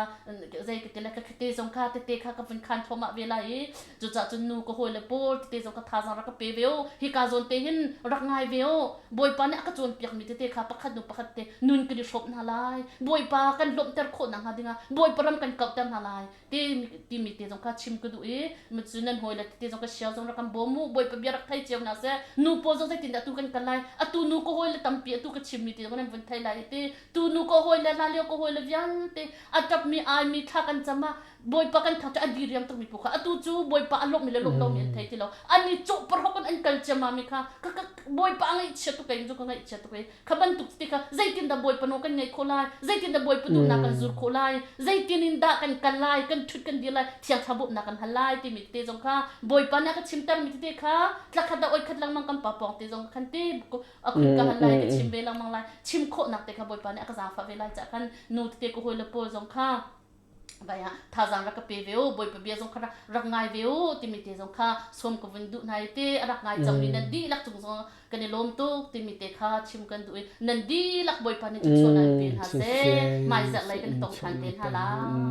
zei ka ti le ka te zong kha tete kha ka vun khan thluahmah ve lai i cucah cun nu ka hawi le pawl tete zong ka thazang rak ka pe ve u hika zawn te hin rak ngai ve u Bawipa nih a ka cawnpiak mi tete kha pakhat nu pakhat te nun kan i hrawm hna lai Bawipa kan lawmhter khawh nakhnga dingah Bawipa ram kan kauhter hna lai ti timi te zong kha chim ka duh i cu nan hawi le te zong ka share zong rak kan bawm mu Bawipa bia rak thei cio hna seh nu pawl zong zeitin dah tu kan kal lai atu nu ka hawi le tampi atu ka chim mi te zong nan vun thei lai ti tu nu ka hawi le hla lio ka hawi le vialte a ṭap mi ai mi thla kan cam ah Bawipa kan thangṭhat a diriam tukmi pu kha atu cu Bawipa a lawmh mi le lawmh lomi an thei ti lo an i cawh parhok in an kal ciammam mi kha ka ka Bawipa a ngaihchia tuk kei cu ka ngaihchia tuk i kha bantuk ti kha zeitin dah Bawipa nawl kan ngaih khawh lai zeitin dah Bawipa duhnak kan zul khawh lai zeitin in dah kan kal lai kan ṭhut kan dir lai Thiang Thlarau bawmhnak kan hal lai timi tete zong kha Bawipa nih a ka chimter mi tete kha tlakhat dah oi khat lengmang kan pa pawng te zong khan ti a khun ka hal lai ka chim ve lengmang lai chim khawhnak te kha Bawipa nih a ka zaangfah ve lai cah khan nu tete ka hawi le pawl zong kha vai ah thazaang rak ka pe ve u bawipa bia zong kha rak ngai ve u timi te zong kha sawm ka vun duh hna i te a rak ngai cangmi nan dihlak cung zong kan i lawm tuk timi te kha chim kan duh i nan dihlak bawipa nih thluachuahnak in pe hna seh hmaizarh lei kan tong ṭhan te hna lai.